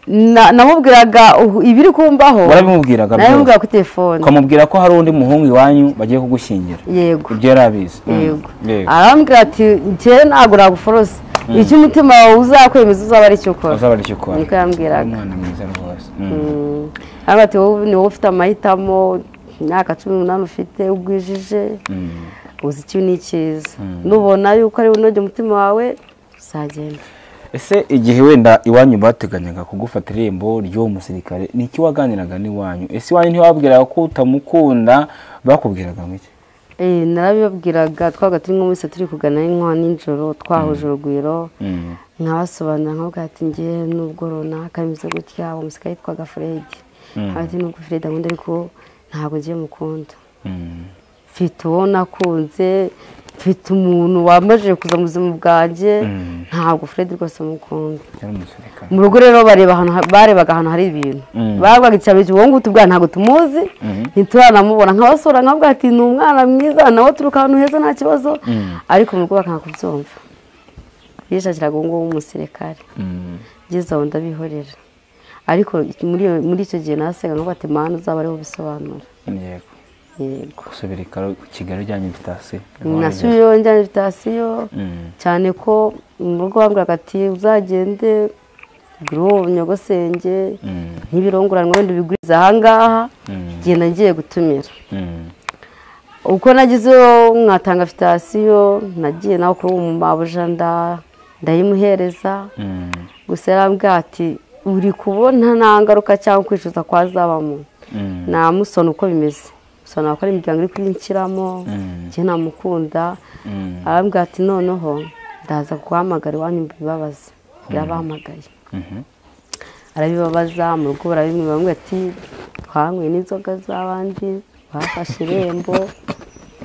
namubwiraga ibiri kumbaho. Warabimubwiraga? Namubwiraga kuri telefone. Ukamubwira ko hari undi muhungu iwanyu bagiye kugushyingira. Yego. Ibyo yarabizi. Yego. Arambwira ati njye ntabwo naguforose. Icyo umutima wawe uzakwemeza uzaba ari cyo ukora. Uzaba ari cyo ukora. Niko yambwiraga. Umwana mwiza rwose. Arambwira ati wowe ni wowe ufite amahitamo, imyaka 18 ufite ugwijije, uzi icyo ni icyiza. Nubona yuko ari unogeye umutima wawe uzagenda. Ese igihe wenda iwanyu bateganyaga kugufata irembo ry'uwo musirikare, ni iki waganiraga n'iwanyu? Ese iwanyu ntiwabwiraga ko utamukunda, bakubwiraga ngo iki? Narabibabwiraga, twabaga turi nko muri turi kugana inka nijoro, twahuje urugwiro, nkabasobanurira nkavuga ati njye nubwo runaka bimeze gutya, uwo musirikare yitwaga Fred. Ati nubwo Fred ankunda ariko ntabwo ngiye mukunda. Mfite uwo nakunze, mfite umuntu wamajije kuza mu buzima bwanjye, ntabwo Fred rwose mukunda. Mu rugo rero barebaga ahantu hari ibintu. Bavugaga icyabe uwo nguwo tubwira ntabwo tumuzi, ntituranamubona, nkabasura nkavuga ati ni umwana mwiza nawe turuka ahantu heza nta kibazo, ariko mu rugo bakanga kubyumva. Yishakiraga uwo nguwo w'umusirikare. Ngeze aho ndabihorera. Ariko muri icyo gihe nasenga nkavuga ati Mana uzaba ariwe ubisobanura. Yego. Yego. Gusubira Kigali ujyanye invitation. Nasubiyeyo njyanye invitation, cyane ko mu rugo bambwiraga ati uzagende ugure nyogosenge, ntibirongoranwe wenda ubigurize aha ngaha, genda ngiye gutumira. Uko nagezeyo nkatanga invitation, nagiye nawe kuri uwo mabuja ndayimuhereza. Gusa yarambwira ati uri kubona nta ngaruka cyangwa kwicuza kwazabamo. Namusona uko bimeze. Musona ko ari imiryango iri kuyinshyiramo, njye namukunda. Arambwira ati noneho ndaza guhamagara iwanyu mbibabaze. Yarabahamagaye. Arabibabaza mu rugo barabimwe, bamwe ati twanyweye n'inzoga z'abandi, bafashe irembo.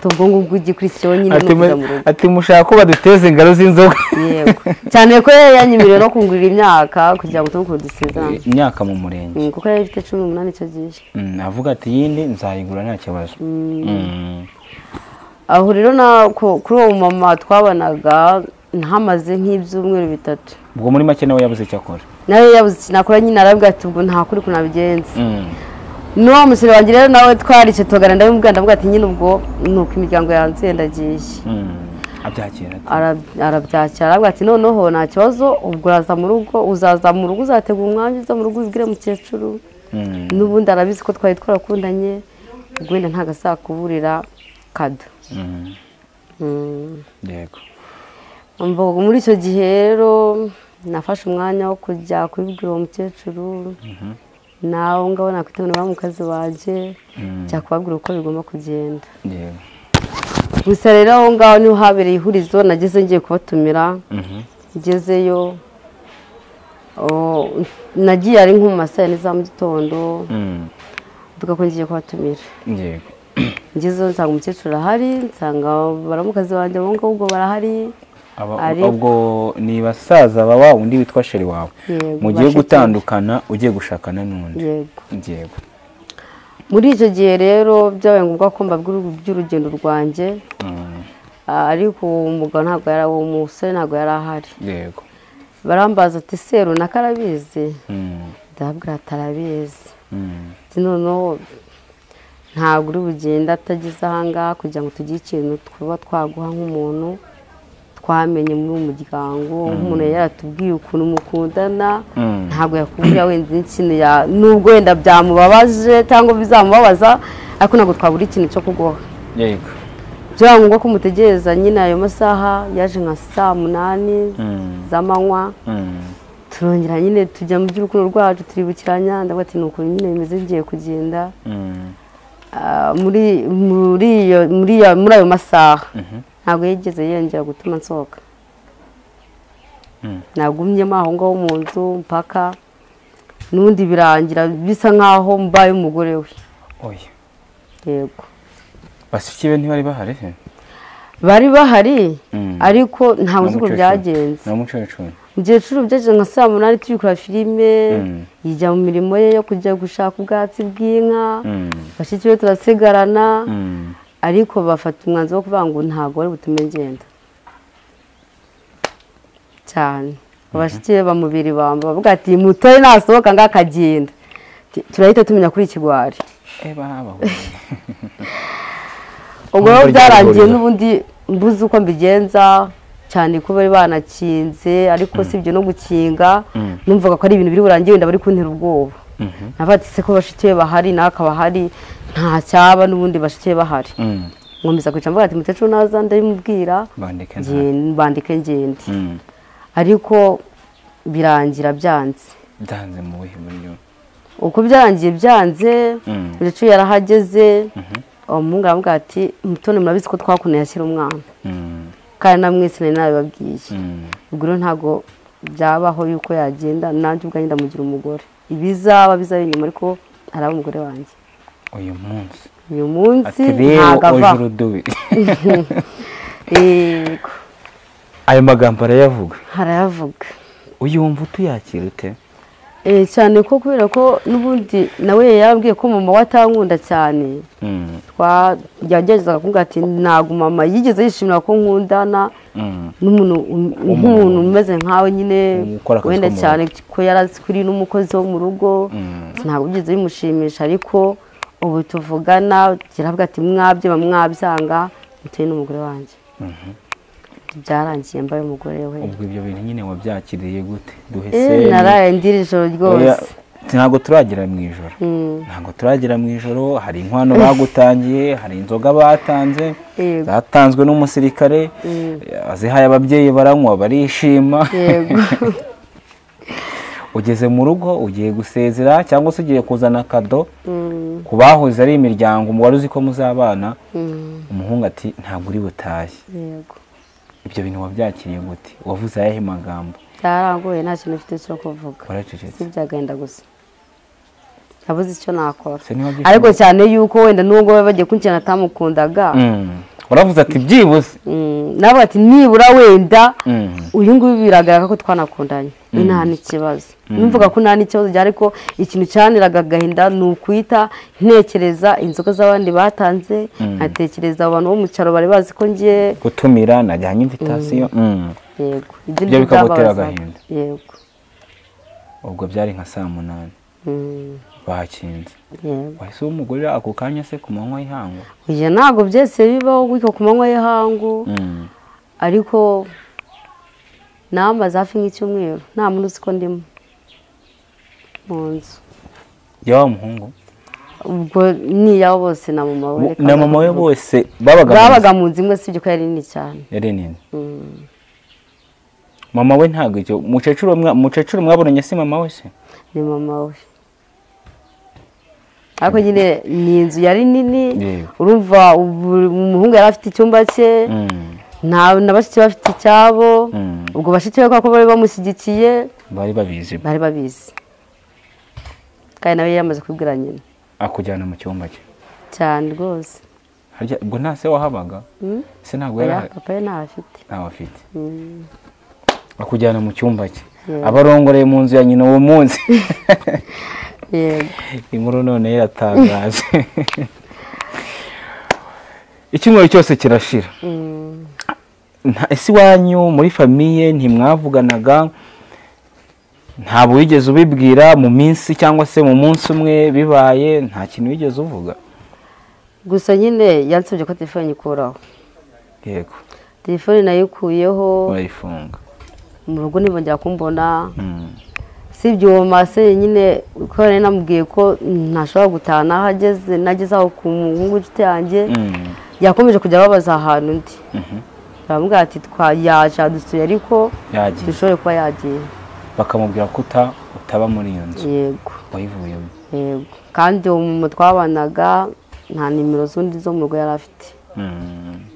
Ubwo ngubwo ugikurikiyeho nyine no kujya mu rugo. Ati mushaka ko baduteze ingaro z'inzoga. Yego, cyane ko yanyemereye no kungurira imyaka kugira ngo tube dusezerane. Imyaka mu murenge. Kuko yari afite 18 icyo gihe. Avuga ati yindi nzayigura nta kibazo. Aho rero na kuri uwo mama twabanaga ntamaze nk'ibyumweru 3. Ubwo muri make nawe yabuze icyo akora. Nawe yabuze icyo nakora nyine, arabwira ati ubwo nta kuri kunabigenza. N'uwo musore wanjye rero nawe twarice tugana, ndabimubwira, ndavuga ati nyine ubwo nuko imiryango yanze ndagiye. Abyakira arabyakira, aravuga ati noneho nta kibazo, ubwo uraza mu rugo, uzaza mu rugo, uzategura umwanya uza mu rugo ubibwire mukecuru. N'ubundi arabizi ko twari twarakundanye, ubwo wenda ntago azakuburira kado. Yego. Muri icyo gihe rero nafashe umwanya wo kujya kubibwira uwo mukecuru. Nawe ngabo nakwita ngo bamukazi waje cya kubabwira uko bigomba kugenda. Gusa rero aho ngaho niho habereye ihurizo, nageze ngiye kubatumira. Ngezeyo nagiye ari nko mu masaha ya za mu gitondo, mvuga ko ngiye kubatumira. Ngezeyo nsanga umukecuru arahari, nsanga baramukazi wanjye abo ngabo ubwo barahari. Ubwo ni basaza baba undi witwa sheri wawe mugiye gutandukana ugiye gushakana n'undi. Yego. Muri icyo gihe rero byabaye ngombwa ko mbabwira iby'urugendo rwanjye, ariko umugabo ntabwo yari, uwo musore ntabwo yari ahari. Yego. Barambaza ati se runaka arabizi? Ndababwira ati arabizi. Noneho ntabwo uri bugenda atageze aha ngaha kugira ngo tugire ikintu twaba twaguha nk'umuntu twamenye muri uwo muryango, nk'umuntu yaratubwiye ukuntu mukundana, ntabwo yakubwira wenda ikintu nubwo wenda byamubabaje cyangwa bizamubabaza, ariko ntabwo twabura ikintu cyo kuguha. Yego. Byaba ngombwa ko mutegereza nyine ayo masaha, yaje nka saa 8 z'amanywa. Turongera nyine tujya mu by'urukundo rwacu, turibukiranya, ndavuga ati nuko nyine bimeze ngiye kugenda. Muri ayo masaha ntabwo yigeze yongera gutuma nsohoka. Nagumyemo aho ngaho mu nzu mpaka n'ubundi birangira bisa nkaho mbaye umugore we. Oya. Yego. Bashiki be ntibari bahari se? Bari bahari, ariko ntabwo uzi uko byagenze. Na mukecuru. Mukecuru byaje nka saa 8 turi kureba filime, yijya mu mirimo ye yo kujya gushaka ubwatsi bw'inka, bashiki be turasigarana. Ariko bafata umwanzuro wo kuvuga ngo ntabwo bari butume ngenda cyane. Abashiki bamubiri bamba bavuga ati mutore nasohoka ngakagenda turahita tumenya kuri ikigwari. Ubwo byarangiye n'ubundi mbuze uko mbigenza, cyane ko bari banakinze, ariko si ibyo no gukinga, numvaga ko ari ibintu biri burangiye wenda bari kuntera ubwoba. Navuga ati se ko bashiki be bahari n'aka bahari, nta cyaba n'ubundi bashiki bahari. Nkomeza kwica mvuga ati mukecuru naza ndabimubwira bandike ngende. Ariko birangira byanze. Byanze mu buhe buryo? Uko byarangiye byanze, mukecuru yarahageze, umuhungu aramubwira ati mutoni murabizi ko twakundanye akiri umwana. Kandi namwe sinari nabibabwiye. Ubwo rero ntabwo byabaho yuko yagenda, nanjye ubwanjye ndamugira umugore. Ibizaba bizaba inyuma, ariko araba umugore wanjye. Uyu munsi. Uyu munsi ntabwo ava. Yego. Ayo magambo arayavuga. Arayavuga. Uyumva utuyakira ute? Cyane ko kubera ko n'ubundi nawe yarambwiye ko mama we atankunda cyane. Yageragezaga kumbwira ati ntabwo mama yigeze yishimira ko nkundana n'umuntu nk'umuntu umeze nkawe nyine, wenda cyane ko yarazi kuri n'umukozi wo mu rugo, ntabwo byigeze bimushimisha. Ariko ubu tuvugana yaravuga ati mwabye bamwabyanga muteye n'umugore wanjye. Byarangiye mbaye umugore we. Ubwo ibyo bintu nyine wabyakiriye gute? Duhese naraye ndira ijoro rwose. Ntabwo turagera mu ijoro. Ntabwo turagera mu ijoro, hari inkwano bagutangiye, hari inzoga batanze, zatanzwe n'umusirikare, azihaye ababyeyi baranywa barishima. Yego. Ugeze mu rugo ugiye gusezera cyangwa se ugiye kuzana kado ku bahoze ari imiryango wari uzi ko muzabana, umuhungu ati ntabwo uri butahe. Yego. Ibyo bintu wabyakiriye gute? Wavuze ayahe magambo? Byarangoye, nta kintu mfite cyo kuvuga. Waracecetse. Byagenda gusa. Nabuze icyo nakora. Ariko cyane yuko wenda nubwo bagiye kunkina atamukundaga, Uravuze ati byibuze. Nawe ati nibura wenda uyu nguyu biragaragara ko twanakundanye. Nta n'ikibazo. Numvuga ko nta n'ikibazo byari ko ikintu cyaniraga agahinda ni ukwita ntekereza inzoga z'abandi batanze, nkatekereza abantu bo mu cyaro bari bazi ko ngiye gutumira najyanye invitation. Yego. Ibyo bikagutera agahinda. Yego. Ubwo byari nka saa 8. Bakinze. Wahise umugore ako kanya se ku manywa y'ihangu? Oya ntago byese bibaho gutyo ku manywa y'ihangu. Ariko namaze hafi nk'icyumweru nta muntu uzi ko ndimo mu nzu. Ya muhungu? Ubwo ni yabo bose na mama we. Na mama we bose babaga mu nzu imwe, sibyo ko yari nini cyane. Yari nini. Mama we ntago icyo mukecuru mwabonanye si mama we se? Ni mama we. Ariko nyine ni inzu yari nini, urumva umuhungu yari afite icyumba cye, na bashiki bafite icyabo, ubwo bashiki be ko bari bamushyigikiye bari babizi. Bari babizi. Kandi nawe yamaze kubwira nyina. Akujyana mu cyumba cye. Cyane rwose. Harya ubwo nta se wahabaga? Se ntabwo yari papa ye ntafite. Ntawe afite. Akujyana mu cyumba cye. Abarongoreye mu nzu ya nyina uwo munsi. Yego. Inkuru none iratangaje. Icyumweru cyose kirashira. Ese iwanyu muri famiye ntimwavuganaga, ntabwo wigeze ubibwira mu minsi cyangwa se mu munsi umwe bibaye, nta kintu wigeze uvuga? Gusa nyine yansabye ko telefone nyikuraho. Yego. Telefone nayikuyeho. Urayifunga. Mu rugo ntibongera kumbona. Sibyo uwo mase nyine ko nari namubwiye ko ntashobora gutaha naho ageze, nageze aho ku muhungu w'inshuti yanjye, yakomeje kujya ababaza ahantu ndi. Baramubwira ati yaje adusuye ariko dushobore kuba yagiye. Bakamubwira ko utaba muri iyo nzu. Yego. Wayivuyemo. Yego. Kandi uwo muntu twabanaga nta nimero z'undi zo mu rugo yari afite.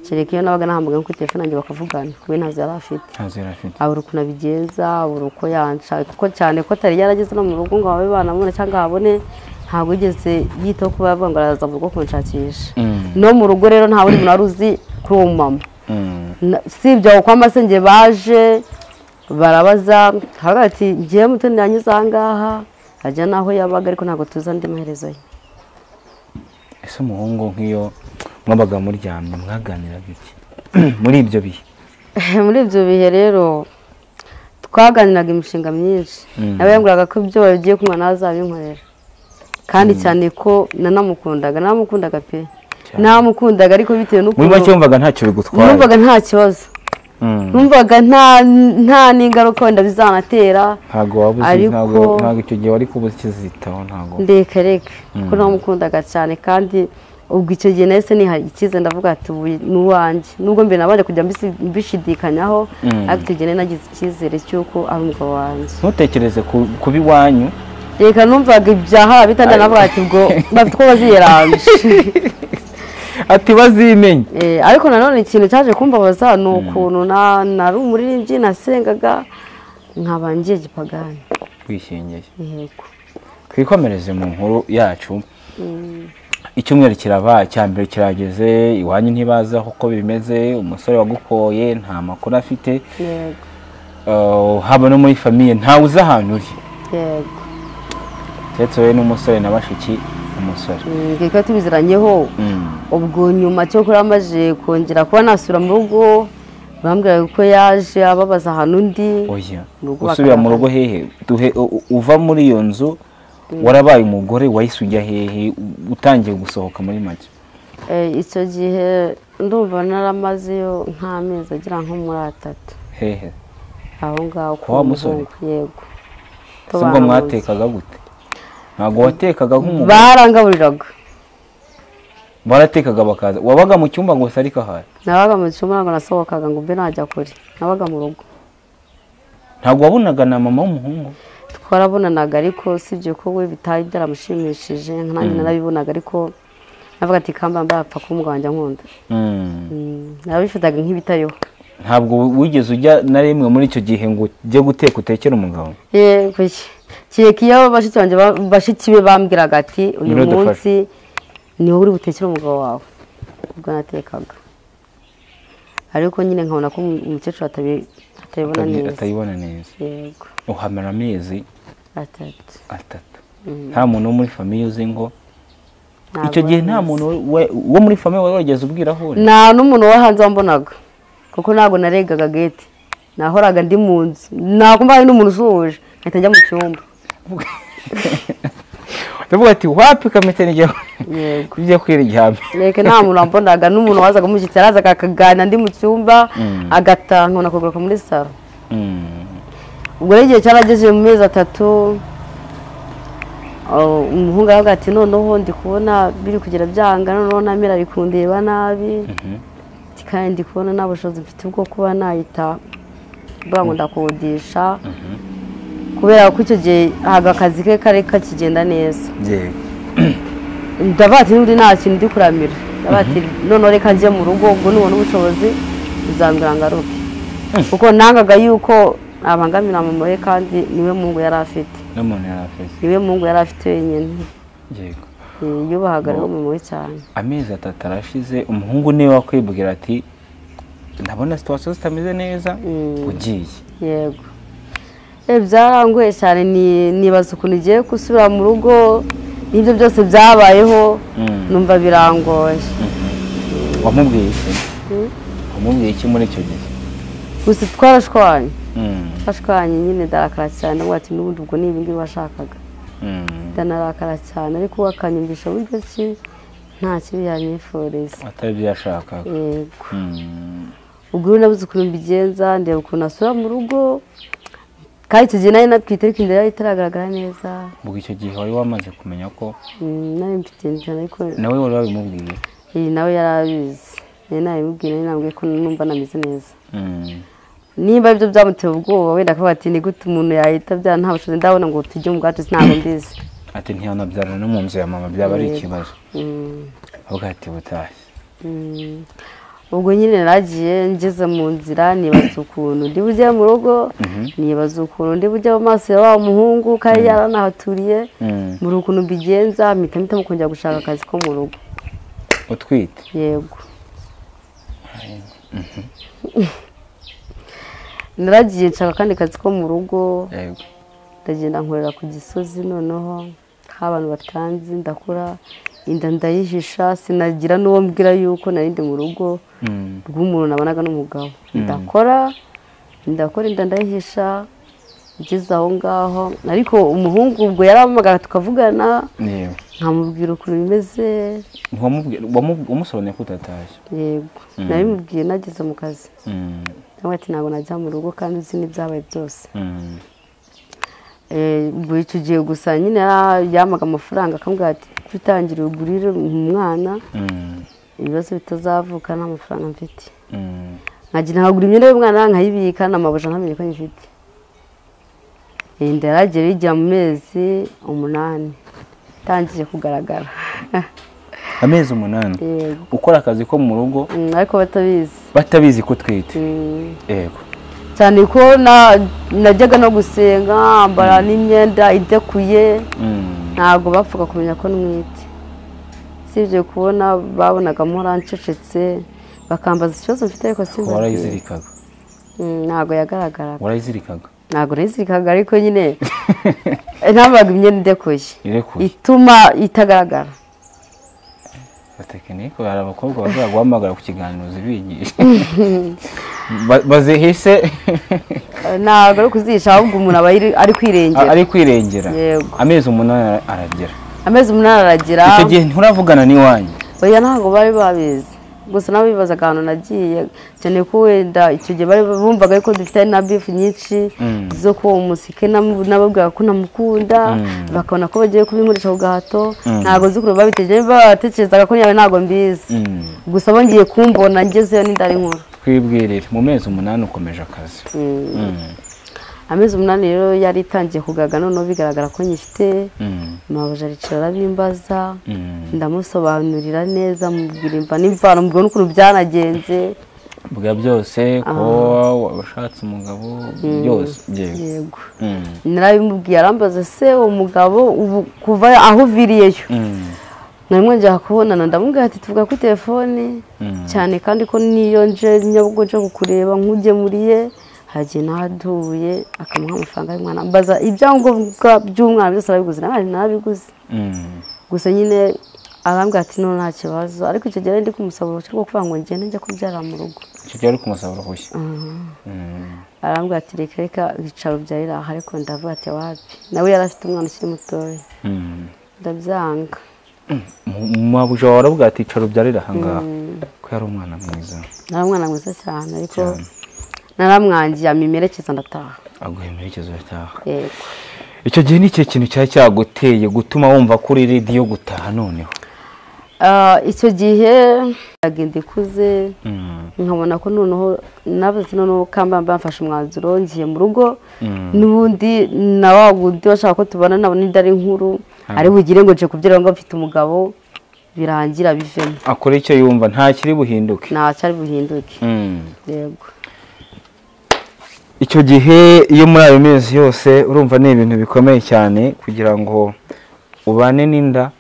Kereka iyo nabaga nahamagaye kuri telefone yanjye bakavugana, we ntazo yari afite. Ntazo yari afite. Abura ukuntu abigenza, abura uko yanca, kuko cyane ko atari yarageze no mu rugo ngo babe banamubona cyangwa abone, ntabwo yigeze yitaho kuba yavuga ngo araza mu rugo kunshakisha. No mu rugo rero nta wundi muntu wari uzi kuri uwo mama. Sibyo kwa masenge baje barabaza, hagati ngiye Mutoni yanyuze aha ngaha, ajya naho yabaga ariko ntabwo tuzi andi maherezo ye. Ese umuhungu nk'iyo mwabaga muryamye mwaganiraga iki muri ibyo bihe? Muri ibyo bihe rero twaganiraga imishinga myinshi. Nawe yambwiraga ko ibyo bagiye kunywa nazabinkorera. Kandi cyane ko nanamukundaga, namukundaga pe. Namukundaga ariko bitewe n'uko muri make wumvaga ntacyo bigutwaye. Numvaga nta kibazo. Numvaga nta n'ingaruka wenda bizanatera. Ntago wabuze, ntago icyo gihe wari kubuze ikizitaho, ntago. Ndeka reka kuko namukundaga cyane kandi ubwo icyo gihe nahise niha icyizere ndavuga ati ubu ni uwanjye. Nubwo mbere nabanje kujya mbishidikanyaho, ariko icyo gihe nagize icyizere cy'uko ari umugabo wanjye. Ntutekereze kuba iwanyu? Reka numvaga ibyaha bitanda navuga ati ubwo bafite uko baziyeranje. Ati bazimenye. Ariko nanone ikintu cyaje kumbabaza ni ukuntu nari umuririmbyi nasengaga nkaba ngiye gipagani. Wishingiye. Yego. Twikomereze mu nkuru yacu. Icyumweru kiraba icya mbere kirageze, iwanyu ntibaza uko bimeze, umusore wagukoye nta makuru afite. Yego. Haba no muri famiye ntawe uzi ahantu uri. Yego. Keretse wowe n'umusore na bashiki umusore. Reka tubiziranyeho. Ubwo nyuma cyo kuramaje kongera kuba nasubira mu rugo, bambwira ko yaje ababaza ahantu ndi. Oya. Usubira mu rugo hehe? Duhe uva muri iyo nzu warabaye umugore wahise ujya hehe utangiye gusohoka muri make? Icyo gihe ndumva naramazeyo nk'amezi agera nko muri 3. Hehe? Aho ngaho kwa musore? Yego. Ubwo mwatekaga gute? Ntabwo watekaga nk'umugore? Barangaburiraga. Baratekaga bakaza. Wabaga mu cyumba gusa ariko ahari? Nabaga mu cyumba ntabwo nasohokaga ngo mbe najya kure. Nabaga mu rugo. Ntabwo wabonaga na mama w'umuhungu? Twarabonanaga ariko sibyo ko we bitari byaramushimishije, nanjye narabibonaga ariko navuga ati kamba mbapfa kuba umugabo wanjye ankunda. Narabifataga nk'ibitariho. Ntabwo wigeze ujya na rimwe muri icyo gihe ngo ujye guteka utekere umugabo? Yego. Kereka iyo bashiki banjye bashiki be bambwiraga ati uyu munsi ni wowe uri butekere umugabo wawe, ubwo natekaga. Ariko nyine nkabona ko umukecuru atayibona neza. Atayibona neza. Yego. Uhamara amezi atatu. Nta muntu wo muri famille uzi ngo icyo gihe nta muntu wo muri famille wari wageze ubwira aho uri? Nta n'umuntu wo hanze wambonaga kuko ntabwo naregaga gate. Nahoraga ndi mu nzu. Nakumva hari n'umuntu usuhuje nkahita njya mu cyumba. Ndavuga ati wapi kamete nijya. Yego. Bijya kwiryama. Reka nta muntu wambonaga, n'umuntu wazaga umushyitsi arazaga akaganira ndi mu cyumba agataha nkabona kugaruka muri salo. Ubwo rero igihe cyarageze mu mezi 3 umuhungu aravuga ati noneho ndi kubona biri kugera byanga, noneho namera ari kundeba nabi. Kandi ndi kubona nta bushobozi mfite bwo kuba nahita mvuga ngo ndakodesha. Kubera ko icyo gihe haga akazi ke kari kakigenda neza. Yego. Ndavuga ati n'undi nta kintu ndi kuramira. Ndavuga ati noneho reka njye mu rugo ubwo nubona ubushobozi uzambwira ngaruke. Kuko nangaga yuko abangamira mama we kandi niwe Mungu yari afite. N'umuntu yari afite. Niwe Mungu yari afite wenyine. Yego. Yubahaga rero mama we cyane. Amezi 3 arashize umuhungu niwe wakwibwira ati ndabona situation zitameze neza ugiye. Yego. Byarangoye cyane, nibaza ukuntu igiye gusubira mu rugo n'ibyo byose byabayeho numva birangoye. Wamubwiye iki? Wamubwiye iki muri icyo gihe? Gusa twarashwanye. Twashwanye nyine ndarakara cyane, ndavuga ati n'ubundi ubwo ni ibi ngibi washakaga. Ndanarakara cyane ariko we akanyumvisha buryo ki nta kibi yanyifuriza. Atari ibyo yashakaga. Yego. Ubwo rero nabuze ukuntu mbigenza, ndeba ukuntu asubira mu rugo. Kandi icyo gihe nari natwite ariko inda yari itaragaragara neza. Ubwo icyo gihe wari wamaze kumenya ko nari mfite inda ariko nawe wari wabimubwiye? Nawe yari abizi. Nari nabimubwiye, nari namubwiye ko numva nameze neza. Niba ibyo byamuteye ubwoba wenda akavuga ati ni gute umuntu yahita abyara nta bushobozi ndabona ngo tujye mu bwacu ntabwo mbizi. Ati ntiyanabyarana no mu nzu ya mama byaba ari ikibazo. Avuga ati butashye. Ubwo nyine naragiye ngeze mu nzira nibaza ukuntu ndi bujye mu rugo, nibaza ukuntu ndi bujye mu maso ya wa muhungu kandi yaranahaturiye, muri ukuntu mbigenza mpita mpitamo kongera gushaka akazi ko mu rugo. Utwite? Yego. Naragiye nshaka akandi kazi ko mu rugo. Yego. Ndagenda nkorera ku Gisozi noneho abantu batanzi, ndakora inda ndayihisha, sinagira n'uwo mbwira yuko nari ndi mu rugo rw'umuntu nabonaga n'umugabo. Ndakora inda ndayihisha ngeze aho ngaho, ariko umuhungu ubwo yarampamagara tukavugana. Nkamubwira ukuntu bimeze. Wamusobanuriye ko utatashye? Yego. Nabimubwiye nageze mu kazi. Nawe ati ntabwo najya mu rugo kandi uzi n'ibyabaye byose. Ubwo icyo gihe gusa nyine yamaga amafaranga akambwira ati kwitangira ugurire umwana ibibazo bitazavuka nta mafaranga mfite. Nkagira nkagura imyenda y'umwana nkayibika n'amabuja ntamenye ko nyifite. Inda yaragiye ijya mu mezi 8 itangiye kugaragara. Amezi 8? Yego. Ukora akazi ko mu rugo ariko batabizi. Batabizi ko utwite? Yego. Cyane ko najyaga no gusenga ambara n'imyenda idekuye, ntabwo bapfuka kumenya ko ntwite. Sibye kubona babonaga mpora ncecetse bakambaza ikibazo mfite ariko simbabwire. Warayizirikaga? Ntabwo yagaragaraga. Warayizirikaga? Ntabwo nayizirikaga ariko nyine ntambaga imyenda idekuye ituma itagaragara. Tekinike hari abakobwa bazajya guhamagara ku kiganiro zibigisha bazihise. Ntabwo ari kuzihisha ahubwo umuntu aba ari kwirengera. Ari kwirengera. Yego. Amezi 8 aragera. Amezi 8 aragera. Icyo gihe nturavugana n'iwanyu? Oya ntabwo bari babizi. Gusa nabo bibazaga ahantu nagiye cyane ko wenda icyo gihe bari bumvaga ko dufite na beef nyinshi zo ko umusike nababwira ko namukunda, bakabona ko bagiye kubinkoresha ku gahato. Ntabwo nzi ukuntu babitekereje, batekerezaga ko nyawe ntabwo mbizi. Gusa bongeye kumbona ngezeyo n'indari nkuru. Twibwirire mu mezi 8 ukomeje akazi. Amezi 8 rero yari itangiye kugaga noneho bigaragara ko nyifite. Mabuja aricara arabimbaza, ndamusobanurira neza, mubwira imva n'imvano, mubwira n'ukuntu byanagenze. Bwa byose ko washatse umugabo byose. Yego. Narabimubwiye arambaza se uwo mugabo ubu kuva aho uviriyeyo Mwari mwongera kubonana ndamubwira ati tuvuga kuri telefone cyane kandi ko niyo nje Nyabugogo nje kukureba nkugemuriye hagiye naduye akamuha amafaranga y'umwana mbaza ibyangombwa by'umwana byose arabiguze nanjye narabiguze. Gusa nyine arambwira ati none nta kibazo, ariko icyo gihe ndi kumusaba uruhushya rwo kuvuga ngo ngende njya kubyara mu rugo. Icyo gihe ari kumusaba uruhushya. Arambwira ati reka reka ibicaro byarira aha, ariko ndavuga ati wapi, nawe yari afite umwana ukiri mutoya. Ndabyanga. Mabuja wawe aravuga ati icara ubyarire aha ngaha, ko yari umwana mwiza. Yari umwana mwiza cyane, ariko naramwangiye amimerekeza ndataha. Aguha imerekezo urataha. Yego. Icyo gihe ni ikihe kintu cyari cyaguteye gutuma wumva ko uri ready yo gutaha noneho? Icyo gihe agenda ikuze nkabona ko noneho nabuze, noneho kamba mfashe umwanzuro ngiye mu rugo. N'ubundi na wa wundi bashaka ko tubana nabona inda ari nkuru, ari bugire ngo nje kubyara ngo mfite umugabo, birangira bivemo. Akora icyo yumva nta kiri buhinduke. Nta cyari buhinduke. Yego. Icyo gihe iyo muri ayo mezi yose urumva ni ibintu bikomeye cyane kugira ngo ubane n'inda,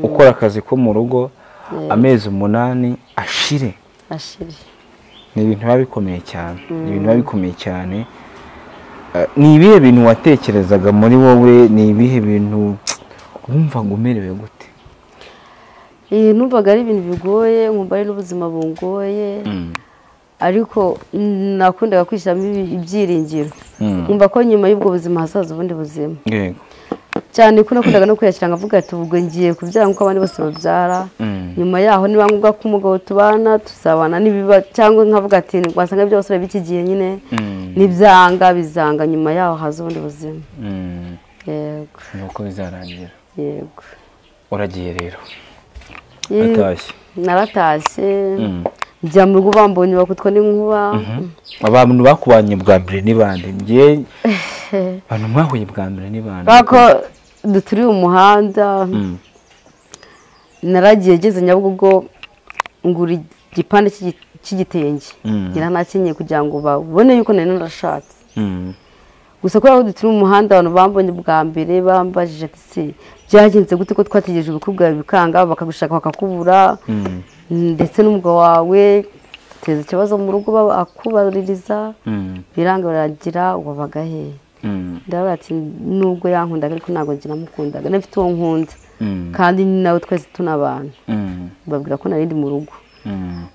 ukora akazi ko mu rugo amezi 8 ashire. Ashire. Ni ibintu biba bikomeye cyane. Ni ibintu biba bikomeye cyane. Ni ibihe bintu watekerezaga muri wowe, ni ibihe bintu wumvaga umerewe gute? Numvaga ari ibintu bigoye, nkumva ari n'ubuzima bungoye. Ariko nakundaga kwishyiramo ibyiringiro. Nkumva ko nyuma y'ubwo buzima hazaza ubundi buzima. Yego. Cyane ko nakundaga no kwiyakira nkavuga ati ubwo ngiye kubyara nk'uko abandi bose babyara. Nyuma yaho niba ngombwa ko umugabo tubana tuzabana nibiba, cyangwa nkavuga ati wasanga ibyo basore b'iki gihe nyine nibyanga bizanga, nyuma yaho haza ubundi buzima. Yego. Nuko bizarangira. Yego. Uragiye rero. Atashye. Naratashye. Njya mu rugo bambonye bakutwa n'inkuba. Abantu bakubanye bwa mbere ni bande? Ngiye abantu mwahuye bwa mbere ni bande? Bako duturiye umuhanda. Naragiye ngeze Nyabugogo ngura igipande cy'igitenge. Ngira nakenyeye kugira ngo babone yuko nari narashatse. Gusa kubera ko duturiye umuhanda abantu bambonye bwa mbere bambajije ati se byagenze gute ko twategereje ubukwe bwawe bikanga, bakagushaka bakakubura, ndetse n'umugabo wawe teza ikibazo mu rugo akubaririza, biranga baragira wabaga he? Ndavuga ati nubwo yankundaga ariko ntabwo ngira mukundaga, nafite uwo nkunda kandi nawe twese tunabana. Babwira ko nari ndi mu rugo.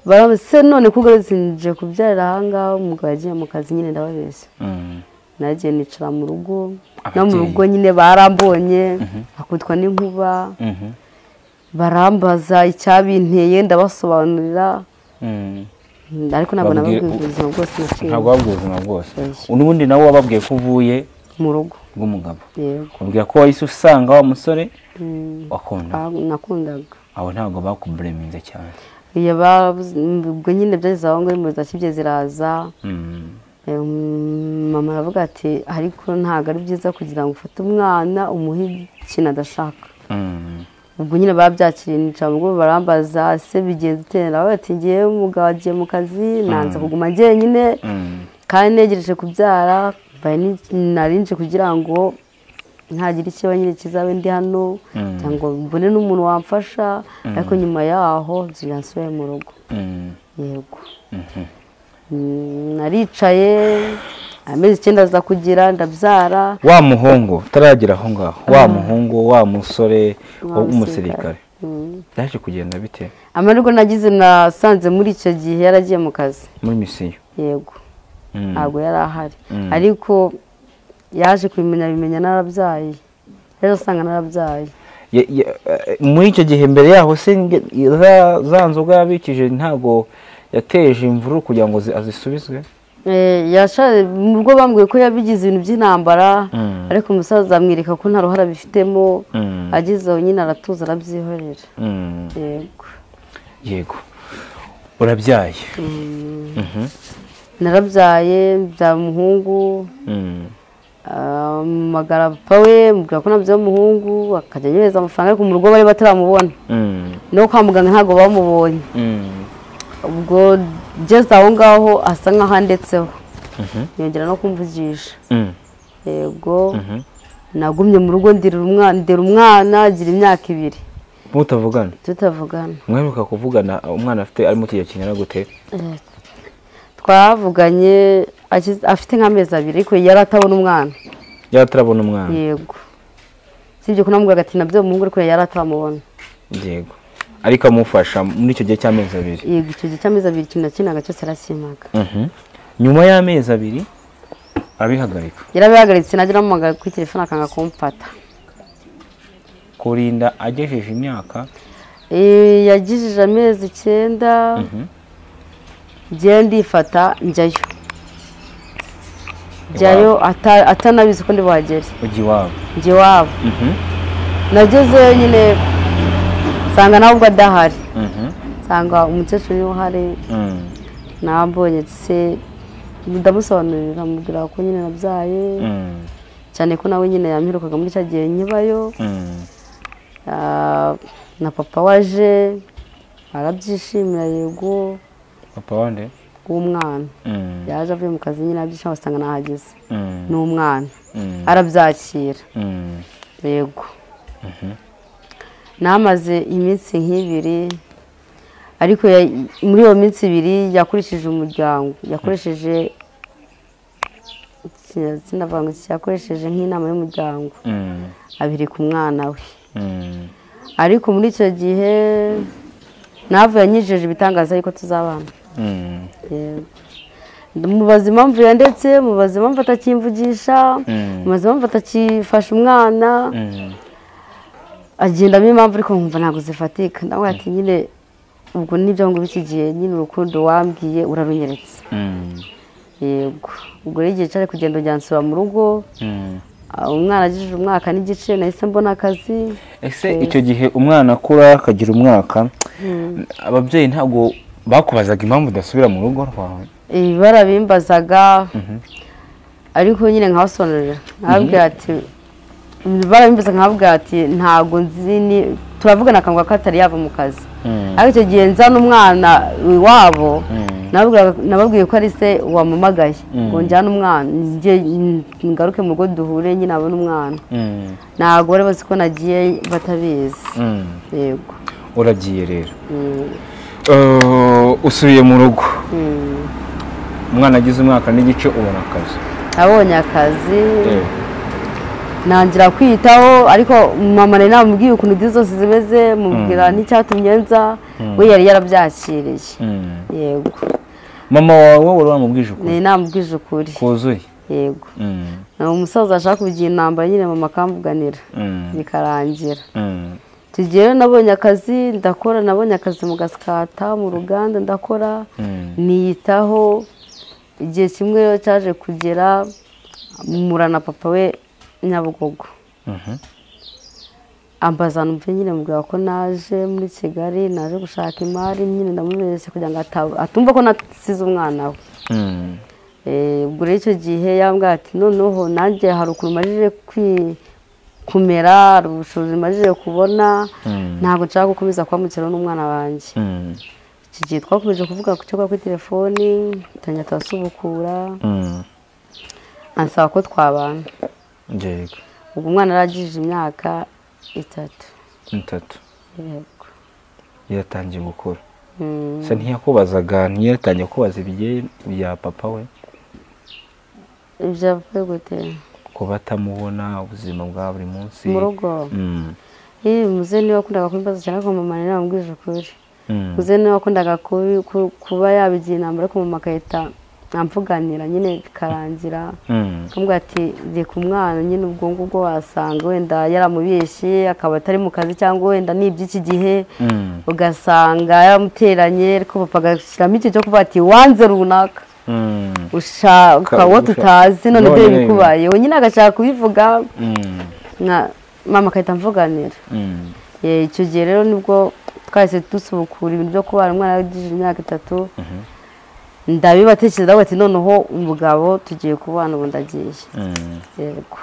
Barabase none kugarutse nje kubyarira aha ngaha, umugabo yagiye mu kazi nyine ndababeshya. Nagiye nicara mu rugo, no mu rugo nyine barambonye akutwa n'inkuba, barambaza icyabinteye ndabasobanurira. Ariko ntabwo nababwiye ubuzima bwose naciye. Ntabwo wabwiye ubuzima bwose. N'ubundi nawe wababwiye ko uvuye mu rugo rw'umugabo. Yego. Ubwira ko wahise usanga wa musore wakunda. Nakundaga. Abo ntabwo bakubureminze cyane. Iyo ubwo nyine byageze aho ngo impuhwe za kibyeyi ziraza. Mama aravuga ati ariko ntabwo ari byiza kugira ngo ufate umwana umuhe ikintu adashaka. Ubwo nyine babyakiriye nicara mu rugo barambaza se bigenze ute, ndavuga ati ngiye umugabo agiye mu kazi nanze kuguma njyenyine kandi negereje kubyara, narinje kugira ngo ntagira ikibazo nyine kizabe ndi hano cyangwa mbone n'umuntu wamfasha, ariko nyuma yaho nzira mu rugo. Yego. Naricaye amezi 9 aza kugira ndabyara. Wa muhungu utaragira aho ngaho, wa muhungu wa musore w'umusirikare byaje kugenda bite? Amahirwe nagize nasanze muri icyo gihe yaragiye mu kazi muri misiyo. Yego. Ntabwo yari ahari, ariko yaje kubimenya bimenya narabyaye, rero usanga narabyaye. Muri icyo gihe mbere yaho se za nzoga yabikije ntabwo yateje imvururu kugira ngo azisubizwe? Mu rugo bambwiye ko yabigize ibintu by'intambara, ariko umusaza amwereka ko nta ruhara bifitemo, ageze aho nyine aratuza arabyihorera. Yego. Yego. Urabyaye? Narabyaye, mbyara umuhungu. Magara papa we mubwira ko nabyaye umuhungu, akajya anyohereza amafaranga, ariko mu rugo bari bataramubona. No kwa muganga ntabwo bamubonye. Ubwo ngeze aho ngaho asa nkaho andetseho, yongera no kumvugisha. Yego. Nagumye mu rugo ndera umwana agira imyaka 2. Mutavugana? Tutavugana. Mweruka kuvugana umwana afite arimo kigero kingana gute? Twavuganye afite nk'amezi 2 ariko yari atabona umwana. Yari atarabona umwana? Yego. Sibyo ko namubwiraga ati nabyo umuhungu ariko yari ataramubona. Yego. Ariko amufasha muri icyo gihe cy'amezi 2. Yego, icyo gihe cy'amezi 2 ikintu nakinaga cyose arasimaga. Nyuma y'amezi 2 abihagarika. Yarabihagaritse, nagira namuhamagara kuri telefone akanga kumfata. Kurinda agejeje imyaka? Yagejeje amezi 9. Ngiye ndifata njyayo. Njyayo atanabizi ko ndi buhagere. Ujya iwabo? Njya iwabo. Nagezeyo nyine nsanga nawe ubwo adahari. Nsanga umukecuru niwe uhari. Nabonye se ndamusobanurira mubwira ko nyine nabyaye. Cyane ko nawe nyine yampirukaga muri cya gihe nkibayo. Na papa waje arabyishimira. Yego. Papa wande? W'umwana. Yaje avuye mu kazi nyine abyishima asanga nahageze. N'umwana. Arabyakira. Yego. Namaze iminsi nk'ibiri ariko muri iyo minsi 2 yakurishije umuryango, yakoresheje sinavuga yakoresheje nk'inama y'umuryango abiri ku mwana we. Ariko muri icyo gihe navuye anyijeje ibitangaza yuko tuzabana. Mubaza impamvu yandetse, mubaza impamvu atakimvugisha, mubaza impamvu atakifasha umwana. Agendamo impamvu ariko nkumva ntabwo zifatika. Ndavuga ati nyine ubwo nibyo ngo biki gihe nyine urukundo wambwiye urarunyeretse. Yego. Ubwo rero igihe cyari kugenda njyansura mu rugo. Umwana agejeje umwaka n'igice nahise mbona akazi. Ese icyo gihe umwana akura akagira umwaka, ababyeyi ntabwo bakubazaga impamvu udasubira mu rugo rwawe? Barabimbazaga ariko nyine nkabasobanurira. Nkababwira ati barabimbazaga nkababwira ati ntabwo nzi ni turavugana akambwira ko atari yava mu kazi. Ariko icyo gihe nzana umwana iwabo nababwiye ko ari se wamumagaye ngo njyane umwana ngaruke mu rugo duhure nyine abone umwana. Ntabwo bari bazi ko nagiye batabizi. Yego. Uragiye rero. Usubiye mu rugo. Umwana agize umwaka n'igice ubona akazi. Abonye akazi. Nangira kwitaho ariko mama nari namubwiye ukuntu izi zose zimeze, mubwira n'icyatumye nza, we yari yarabyakiriye. Yego. Mama wawe wari wamubwije ukuri? Nari namubwije ukuri. Kuzuye? Yego. Umusaza ashaka kugira intambara nyine mama akamvuganira bikarangira. Tugiye nabonye akazi ndakora, nabonye akazi mu Gasikata mu ruganda ndakora, niyitaho. Igihe kimwe cyaje kugera murana papa we Nyabugogo. Ambaza numve nyine mubwira ko naje muri Kigali naje gushaka imari nyine ndamubeshye kugira ngo atumva ko nasize umwana we. Ubwo rero icyo gihe yambwira ati noneho nanjye hari ukuntu majije kumera, hari ubushobozi majije kubona, ntabwo nshaka gukomeza kwamukira n'umwana wanjye. Iki gihe twakomeje kuvuga ku cyo kuri telefoni, tangira turasubukura. Ansaba ko twabana. Yego. Ubwo umwana yaragije imyaka 3. 3. Yego. Yatangiye gukura. Se ntiyakubazaga, ntiyatangiye kubaza ibye bya papa we? Ibya papa gute? Ko batamubona ubuzima bwa buri munsi mu rugo. Muze niwe wakundaga kumbaza cyane ko mama nari namubwije ukuri. Muze niwe wakundaga kuba yabigira intambara ariko mama akahita amvuganira nyine bikarangira. Akambwira ati reka umwana nyine ubwo ngubwo wasanga wenda yaramubeshye akaba atari mu kazi cyangwa wenda n'iby'iki gihe ugasanga yaramuteranye, ariko papa agashyiramo icyo cyo kuvuga ati wanze runaka ushaka uwo tutazi none dore bikubaye, we nyine agashaka kubivuga mama akahita amvuganira. Icyo gihe rero nibwo twahise dusubukura ibintu byo kubana umwana yagize imyaka 3. Ndabibatekereza ati noneho umugabo tugiye kubana ubu ndagiye. Yego.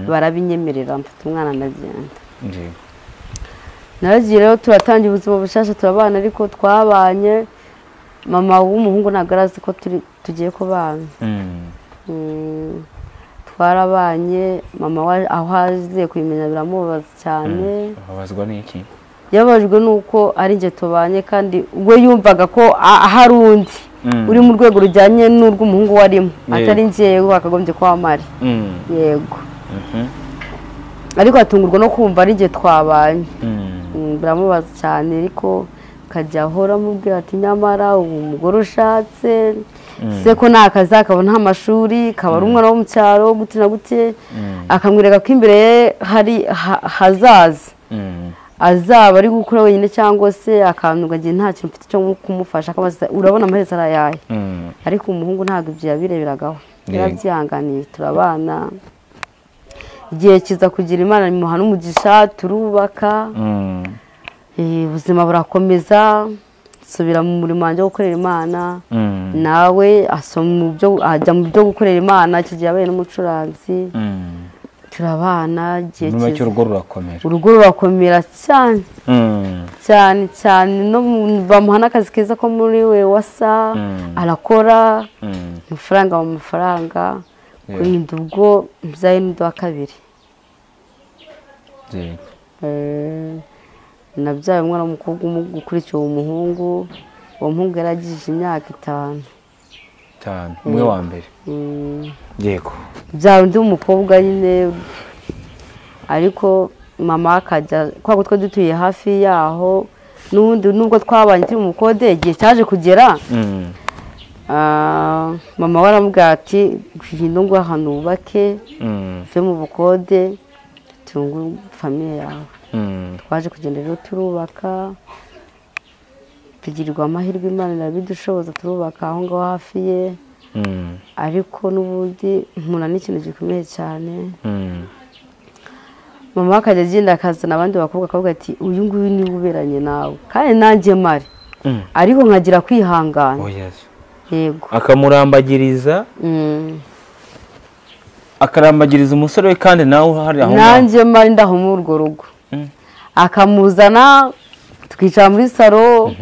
Barabinyemerera mfite umwana ndagenda. Naragiye rero turatangira ubuzima bushasha turabana, ariko twabanye mama w'umuhungu ntabwo arazi ko tugiye kubana. Twarabanye mama aho aziye kubimenya biramubabaza cyane. Ababazwa n'iki? Yababajwe nuko ari nge tubanye kandi we yumvaga ko hari undi uri mu rwego rujyanye n'urw'umuhungu warimo atari ngewe wakagombye kuba mari. Yego. Ariko atungurwa no kumva ari nge twabanye. Biramubaza cyane ariko kajya ahora amubwira ati nyamara umugore ushatse se ko nta kazi akabona amashuri kaba ari umwana wo mu cyaro gute na gute, akamwereka ko imbere ye hari hazaza azaba ari gukora wenyine cyangwa se akantu gagiye nta kintu mfite cyo kumufasha akabaza urabona amaherezo arayaye. Ariko umuhungu ntabwo ibyo yabireberagaho, yarabyihanganiye turabana igihe kiza kugira Imana imuha n'umugisha turubaka, ubuzima burakomeza, nsubira mu murimo wanjye wo gukorera Imana, nawe ajya mu byo gukorera Imana, icyo gihe yabaye n'umucuranzi, turabana igihe kiza urugo rurakomera, urugo rurakomera cyane cyane cyane, no bamuha n'akazi keza ko muri we wasa arakora amafaranga mu mafaranga kurinda ubwo mbyaye n'undi wa kabiri. Nabyaye umwana w'umukobwa ukurikiye uwo muhungu, uwo muhungu yaragije imyaka 5. Umwe wa mbere. Yego. Byaba undi w'umukobwa nyine, ariko mama akajya kwa gutwe dutuye hafi yaho n'ubundi nubwo twabanye turi mu kode igihe cyaje kugera mama waramubwira ati ngwino ngo ahantu wubake uve mu bukode tungu famiye yawe. Twaje kugenda rero turubaka, tugirirwa amahirwe Imana irabidushoboza turubaka aho ngaho hafi ye. Ariko n'ubundi mpura n'ikintu gikomeye cyane. Mama akajya agenda akazana abandi bakobwa akavuga ati uyu nguyu niwe uberanye nawe kandi nanjye mari, ariko nkagira kwihangana. Yego. Akamurambagiriza akarambagiriza umusore we kandi nawe hari aho nanjye mari ndaho muri urwo rugo. Akamuzana tukicara muri saro,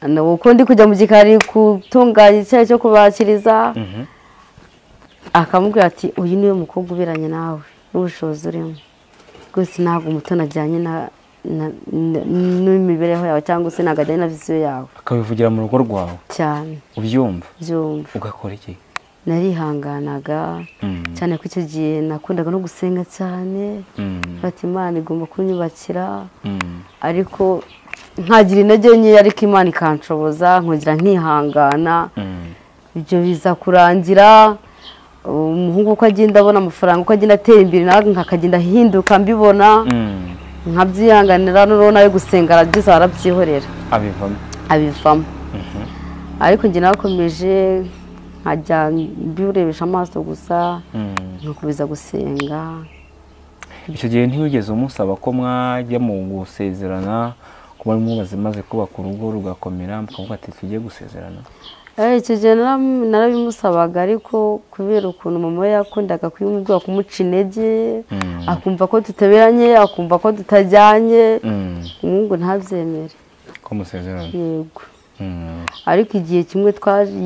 uko ndi kujya mu gikari gutunganya icyayi cyo kubakiriza, akamubwira ati uyu niwe mukobwa uberanye nawe n'ubushobozi urimo rwose, ntabwo umutoni ajyanye n'imibereho yawe cyangwa se ntabwo ajyanye na viziyo yawe. Akabivugira mu rugo rwawe cyane. Ubyumva? Byumva. Ugakora iki? Narihanganaga cyane ko icyo gihe nakundaga no gusenga cyane, mfata Imana igomba kunyubakira, ariko nkagira intege nkeya ariko Imana ikanshoboza nkongera nkihangana. Ibyo biza kurangira umuhungu uko agenda abona amafaranga, uko agenda atera imbere nawe nkakagenda ahinduka mbibona, nkabyihanganira, noneho nawe gusenga arabyiza arabyihorera abivamo. Ariko njye nakomeje nkajya mbirebesha amaso gusa, nkakomeza gusenga. Icyo gihe ntiwigeze umusaba ko mwajya mu gusezerana, kuba mubaze maze kubaka urugo rugakomera mukavuga ati tugiye gusezerana? Icyo gihe narabimusabaga, ariko kubera ukuntu mama we yakundaga kubimubwira kumuca intege, akumva ko tutaberanye, akumva ko tutajyanye, umuhungu ntabyemere ko musezerana. Yego. Ariko igihe kimwe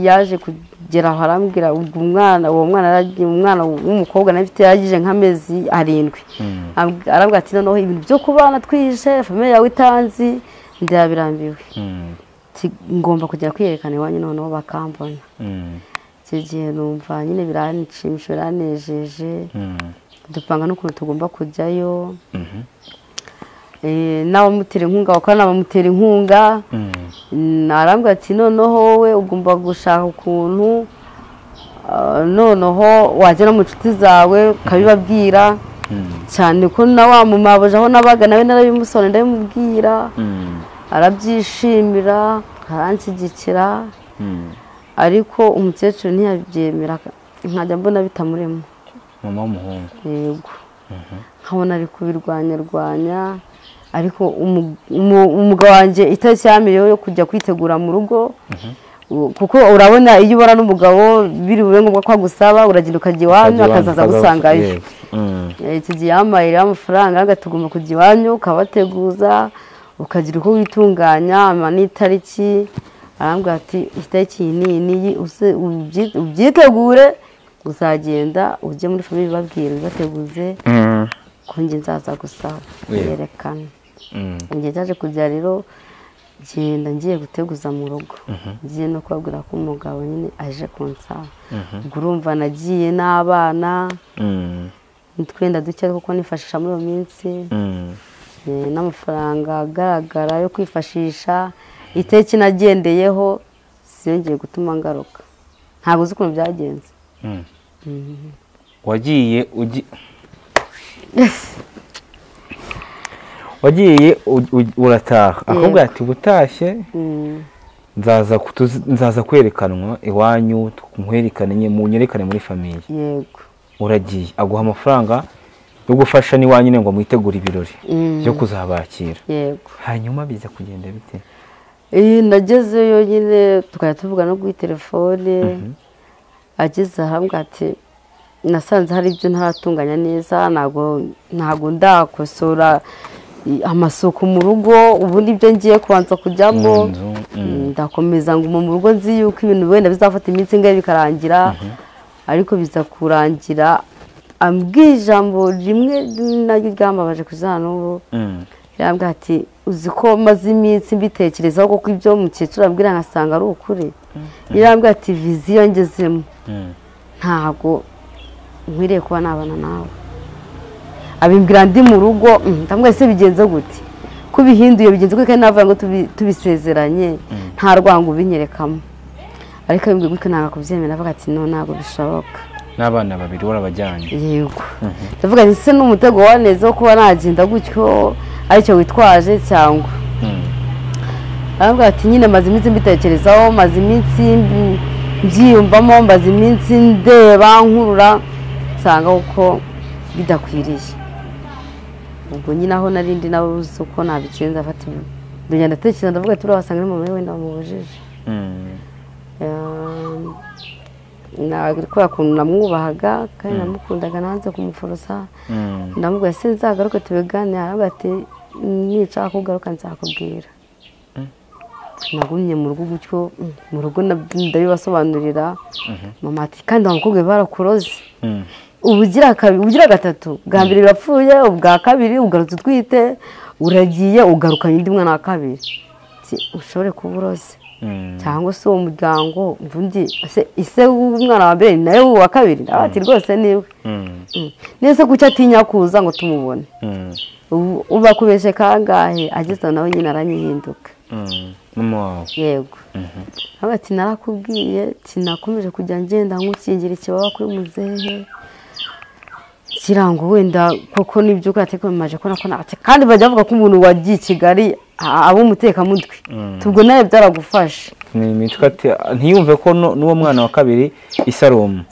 yaje kugera aho arambwira umwana, uwo mwana w'umukobwa nari mfite yaragije nk'amezi 7, arambwira ati noneho ibintu byo kubana twihishe famiye yawe itanzi ndabirambiwe, ngomba kujya kwiyerekana iwanyu noneho bakambona. Icyo gihe numva nyine biranshimisha biranejeje, dupanga n'ukuntu tugomba kujyayo, n'abamutera inkunga bakora n'abamutera inkunga. Arambwira ati noneho wowe ugomba gushaka ukuntu noneho wagera mu nshuti zawe ukabibabwira, cyane ko na wa mumabuja aho nabaga nawe narabimusone ndabimubwira, arabyishimira aranshyigikira. Ariko umukecuru ntiyabyemera, nkajya mbona bitamurimo. Mama w'umuhungu? Yego. Nkabona ari kubirwanyarwanya, ariko umugabo wanjye itariki yamiriyeho yo kujya kwitegura mu rugo, kuko urabona iyo ubona n'umugabo biri bube ngombwa ko agusaba, uragenda ukajya iwanyu akazaza agusangayo. Icyo gihe yampaye amafaranga agatugomba kujya iwanyu ukabateguza ukagira uko witunganya n'itariki. Arambwira ati itariki iyi n'iyi ubyitegure, uzagenda ujye muri famiye ubabwire ubateguze ko njye nzaza gusaba yerekana. Igihe cyaje kujya rero ngenda ngiye guteguza mu rugo, ngiye no kubabwira ko umugabo nyine aje kunsaba. Ubwo urumva nagiye n'abana twenda duke kuko nifashisha muri iyo minsi, n'amafaranga agaragara yo kwifashisha. Iteki nagendeyeho siyongeye gutuma ngaruka, ntabwo uzi ukuntu byagenze. Wagiye urataha akubwira ati ubutashye nzaza kwerekanwa iwanyu, nkwerekane munyerekane muri famiye. Yego. Uragiye aguha amafaranga yo gufasha n'iwanyu ngo mwitegure ibirori byo kuzabakira. Yego. Hanyuma biza kugenda bite? Nagezeyo nyine tukajya tuvugana no kuri telefone. Ageze ahambwa ati nasanze hari ibyo ntaratunganya neza, ntago ndakosora amasuku mu rugo, ubundi ibyo ngiye kubanza kujyamo. Ndakomeza nguma mu rugo nzi yuko ibintu wenda bizafata iminsi ingahe bikarangira, ariko biza kurangira ambwiye ijambo rimwe naryo ryambabaje kugeza n'ubu. Yarambwiye ati uzi ko maze iminsi mbitekerezaho kuko ibyo mukecuru ambwira nkasanga ari ukuri. Yarambwiye ati viziyo ngezemo ntago nkwiriye kuba nabana nawe. Abimbwira ndi mu rugo, ndamubwira se bigenze gute, ko bihinduye bigenze gute, kandi navuga ngo tubisezeranye nta rwango ubinyerekamo. Ariko abimbwiye gutyo nanga kubyemera, avuga ati no ntabwo bishoboka. N'abana babiri warabajyanye? Yego. Ndavuga nti se n'umutego waneze wo kuba nagenda gutyo aricyo witwaje cyangwa? Aravuga ati nyine maze iminsi mbitekerezaho, maze iminsi mbyiyumvamo, maze iminsi ndeba nkurura nsanga uko bidakwiriye. Ubwo nyine aho narindi nawe uzi uko nabigenza, afata ndagenda ndatekereza ndavuga ati buriya wasanga ari mama we wenda wamubujije. Kubera ukuntu namwubahaga kandi namukundaga, nanze kumuforosa. Ndamubwira se nzagaruke tubiganire, aravuga ati nica kugaruka nzakubwira. Nagumye mu rugo gutyo, mu rugo ndabibasobanurira. Mama ati kandi wa mukobwa barakuroze, ubugira kabiri ubugira gatatu, bwa mbere birapfuye, ubwa kabiri ugarutse utwite, uragiye ugarukanye undi mwana wa kabiri, ushobore kuba uroze cyangwa se uwo muryango mvundi ise w'umwana wa mbere nawe wa kabiri. Ati rwose niwe nese kuki atinya kuza ngo tumubone, ubakubeshe kangahe? Ageze nawe nyine aranyihinduka. Mama wawe? Yego. Ati narakubwiye, sinakomeje kujya ngenda nkukingira ikibaba kuri muzehe kirango wenda koko nibyo kwatekomaje ko nakona. Kandi bajya bavuga ko umuntu wagiye i Kigali abo umutekamutwe, tubwo nawe byaragufashe. Ni imitwe ati ntiyumve ko n'uwo mwana wa kabiri isaromu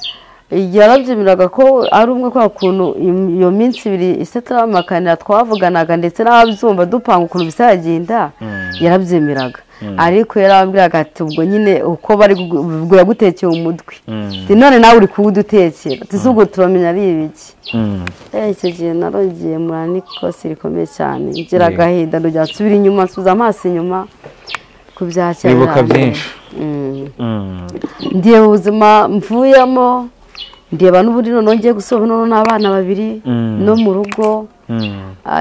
yarabyemeraga ko ari umwe, kwa kuntu iyo minsi ibiri ise turamakanira twavuganaga ndetse n'ababyumva dupanga ukuntu bizagenda, yarabyemeraga. Ariko yarambwiraga ati ubwo nyine uko bari ubwo yagutekeye umutwe, none nawe uri kuwudutekera, ubwo turamenya ari ibiki. Icyo gihe narongeye mura n'ikosi rikomeye cyane, ngira agahinda, ndongera nsubira inyuma, nsubiza amaso inyuma kubyakira. Wibuka byinshi. Ndeba ubuzima mvuyemo, ndeba n'ubundi noneho ngiye gusohoka noneho n'abana babiri no mu rugo.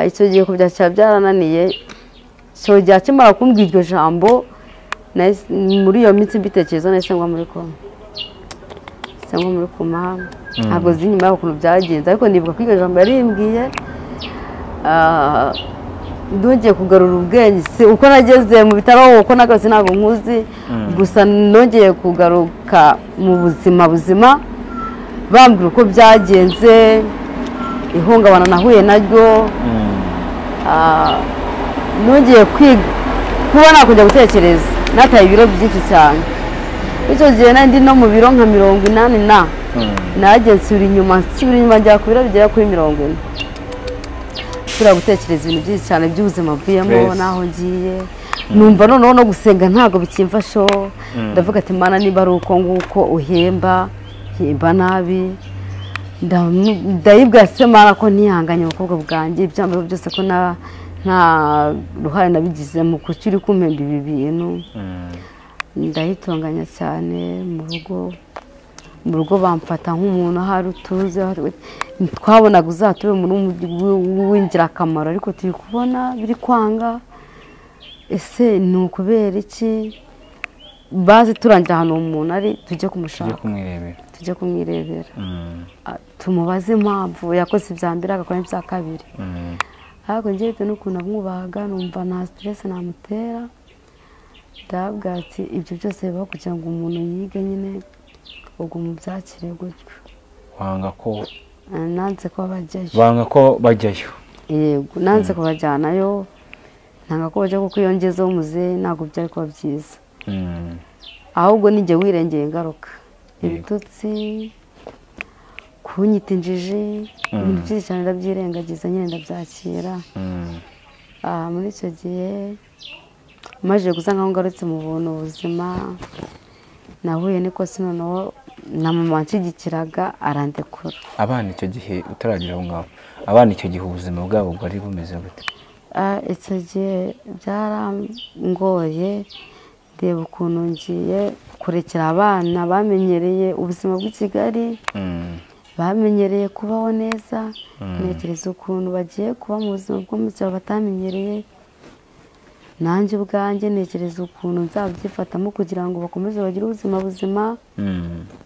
Icyo gihe kubyakira byarananiye. So gihe akimara kumbwira iryo jambo, muri iyo minsi mbitekereza nahise ngwa muri koma. Ntabwo nzi nyuma y'aho ukuntu byagenze, ariko nibuka ko iryo jambo yarimbwiye. Nongeye kugarura ubwenge, uko nageze mu bitaro uko nagarutse ntabwo nkuzi, gusa nongeye kugaruka mu buzima buzima, bambwira uko byagenze, ihungabana nahuye naryo. Nongeye kuba nakujya gutekereza nataye ibiro byinshi cyane. Icyo gihe nari no mu biro nka 80 na nagiye nsubira inyuma njya ku biro bigera kuri 40. Nsubira gutekereza ibintu byinshi cyane by'ubuzima mvuyemo n'aho ngiye, numva noneho no gusenga ntabwo bikimfasho. Ndavuga ati Mana niba ari uko nguko uhemba hemba nabi, ndayibwira se Mana ko ntihanganye ubukobwa bwanjye, ibyambayeho byose ko nta ruhare nabigizemo, kuki uri kumpemba ibi bintu. Ndayitunganya cyane mu rugo, Mu rugo bamfata nk'umuntu ahari utuze, twabonaga uzatube umuntu w'ingirakamaro, ariko turi kubona biri kwanga. Ese ni ukubera iki? Bazi turangira ahantu umuntu ari, tujye kumushaka, tujye kumwirebera, tumubaze impamvu yakoze ibya mbere agakora ibya kabiri. Ariko njyewe bitewe n'ukuntu amwubahaga numva nta stress namutera, ndababwira ati ibyo byose bibaho kugira ngo umuntu yige nyine, ubwo mubyakire gutyo. Wanga ko nanze ko bajyayo, banga ko bajyayo. Yego, nanze kubajyanayo, nanga ko bajya kuko iyo ngezeho muzehe ntabwo byari kuba byiza. Ahubwo nijye wirengeye ingaruka, ibitutsi, kunyita injiji, ibintu byinshi cyane ndabyirengagiza nyine, ndabyakira. Muri icyo gihe maze gusa nkaho ngarutse mu buntu buzima, nahuye n'ikosa noneho na mama wanshyigikiraga arandekura. Abana icyo gihe utaragira aho ngaho, abana icyo gihe ubuzima bwabo bwari bumeze gute? Icyo gihe byarangoye, ndeba ukuntu ngiye kurekera abana bamenyereye ubuzima bw'i Kigali, bamenyereye kubaho neza, ntekereza ukuntu bagiye kuba mu buzima bwo mu cyaro batamenyereye. Nanjye ubwanjye ntekereza ukuntu nzabyifatamo kugira ngo bakomeze bagire ubuzima buzima,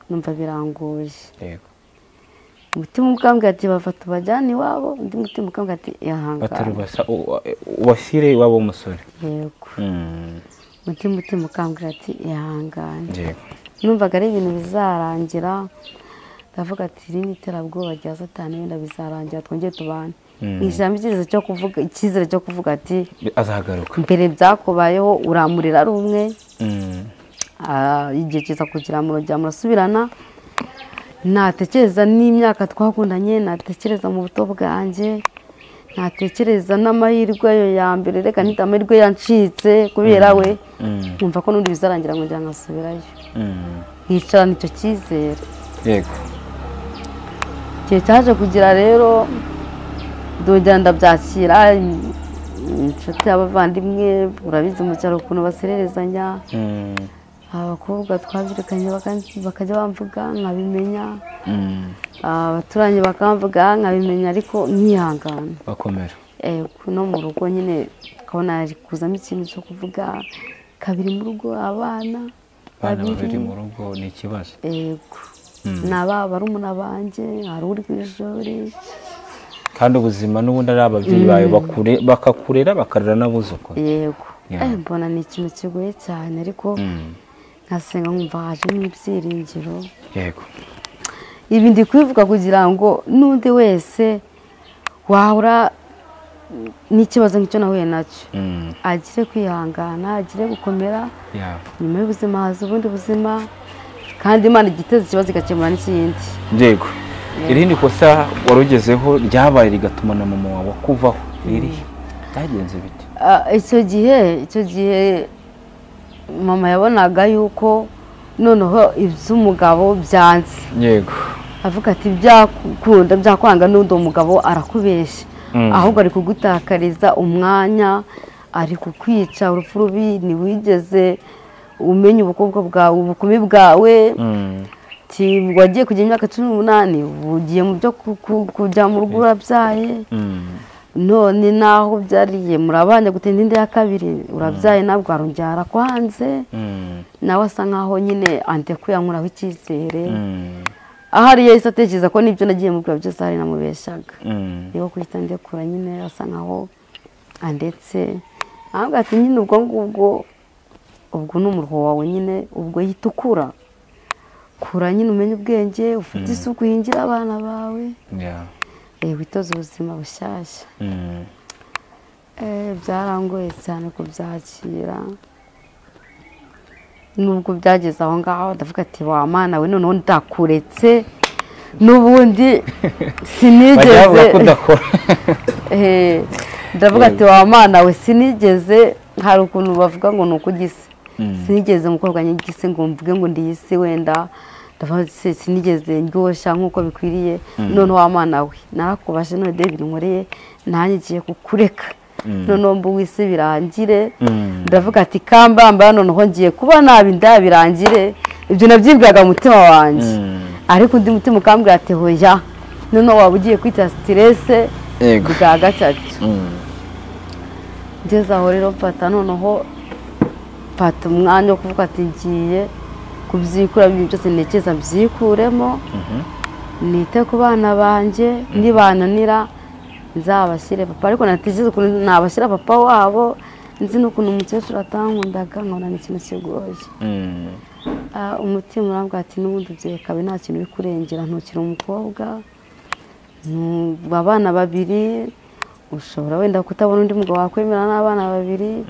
numva birangoye. Umutima ukambwira ati bafata ubajyane iwabo, undi mutima ukambwira ati ihangane, ubashyire iwabo w'umusore. Yego. Umutima ukambwira ati ihangane. Numvaga ari ibintu bizarangira, ndavuga ati iri ni iterabwoba rya Satani, wenda bizarangira twongere tubane. Ijambo icyizere cyo kuvuga, icyizere cyo kuvuga ati azagaruka. Mbere byakubayeho uramurira ari umwe, igihe kiza kugira murongera murasubirana. Natekereza n'imyaka twakundanye, natekereza mu buto bwanjye, natekereza n'amahirwe ayo ya mbere, reka nita amahirwe yancitse kubera we, nkumva ko n'undi bizarangira ngo njya nkasubirayo, nkicarana icyo cyizere. Yego. Igihe cyaje kugira rero ndongera ndabyakira, inshuti y'abavandimwe urabizi mu cyaro ukuntu basererezanya, abakobwa twabyirukanye bakajya bamvuga nkabimenya, abaturanyi bakamvuga nkabimenya, ariko nkihangana bakomera. No mu rugo nyine ukabona ari kuzamo ikintu cyo kuvuga kabiri mu rugo, abana babiri mu rugo ni ikibazo. Yego. Naba barumuna banjye, hari uri ku ishuri, kandi ubuzima n'ubundi ari ababyeyi bawe bakakurera bakarera n'abuzukuru. Yego. Mbona ni ikintu kigoye cyane, ariko nkasenga nkumva hajemo ibyiringiro. Yego. Ibi ndi kubivuga kugira ngo n'undi wese wahura n'ikibazo nk'icyo nahuye nacyo agire kwihangana, agire gukomera. Nyuma y'ubuzima haza ubundi buzima, kandi Imana igiteza ikibazo igakemura n'ikindi. Yego. Irindi kosa warugezeho ryabaye rigatuma na mama wawe kuvaho riri byagenze bite? Icyo gihe mama yabonaga yuko noneho iby'umugabo byanze. Yego. Avuga ati byakunda byakwanga n'undi mugabo arakubeshya, ahubwo ari kugutakariza umwanya, ari kukwica urupfu rubi, ntiwigeze umenya ubukobwa bwawe, ubukumi bwawe. Wagiye kugira imyaka 18, ugiye mu byo kujya mu rugo urabyaye, none naho byariye murabanye gutinda indi ya kabiri urabyaye, nabwo arongera arakwanze, nawe asa nkaho nyine andekuye ankuraho icyizere. Ahari yahise atekereza ko n'ibyo nagiye mubwira byose hari namubeshaga, niyo kuhita ndekura nyine asa nkaho andetse, ahubwo ati nyine ubwo ngubwo ubwo ni umuruho wawe nyine, ubwo yitukura kura nyine umenye ubwenge, ufite isuku, yingira abana bawe, witoze ubuzima bushyashya. Byarangoye cyane kubyakira, nubwo byageze aho ngaho ndavuga ati wa Mana we, noneho ndakuretse n'ubundi sinigeze ndavuga ati wa Mana we sinigeze, hari ukuntu bavuga ngo ni ukugise, sinigeze umukobwa nyigise ngo mvuge ngo ndi isi wenda, ndavuga sinigeze ndyoshya nk'uko bikwiriye, none wa Mana we narakubashe, none David nkoreye nanjye ngiye kukureka, noneho mbu wisi birangire. Ndavuga ati kambamba noneho ngiye kuba nabi ndabirangire, ibyo nabyibwiraga mu mutima wanjye. Ariko undi mutima ukambwira ati hoya, noneho waba ugiye kwita stress bwa gatatu. Ngeze aho rero mfata noneho mfata umwanya wo kuvuga ati ngiye kubyikura ibintu byose ntekereza mbyikuremo, nite ku bana banjye, nibananira nzabashyire papa. Ariko natekereza ukuntu nabashyira papa wabo, nzi n'ukuntu umukecuru atankundaga, nkabona ni ikintu kigoye. Umutima urambwira ati n'ubundi ubyiye kabi nta kintu uri kurengera, ntukiri umukobwa, abana babiri ushobora wenda kutabona undi mugabo wakwemera n'abana babiri.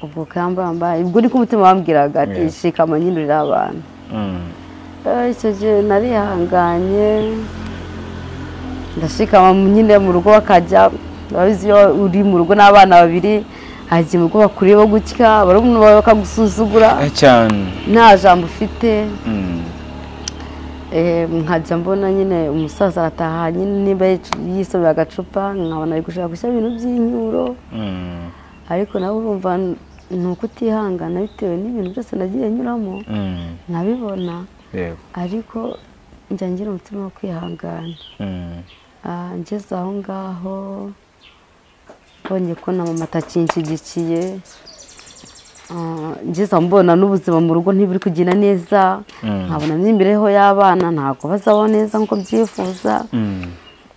Ubwo kambamba ubwo niko umutima wambwiraga ati shikama nyine urira abana. Icyo gihe narihanganye ndashikama nyine mu rugo, bakajya babizi iyo uri mu rugo n'abana babiri hagiye mu rugo bakureba gutya, barumuna bawe bakagusuzugura cyane, nta jambo ufite. Nkajya mbona nyine umusaza arataha nyine niba yisomera agacupa, nkabona ari gushaka gushyira ibintu by'inyuro. Ariko nawe urumva ni ukutihangana bitewe n'ibintu byose nagiye nyuramo, nkabibona. Ariko njya ngira umutima wo kwihangana. Ngeze aho ngaho mbonye ko na mama atakinshyigikiye, ngeze mbona n'ubuzima mu rugo ntiburi kugenda neza, nkabona n'imibereho y'abana ntabwo bazabaho neza nk'uko byifuza,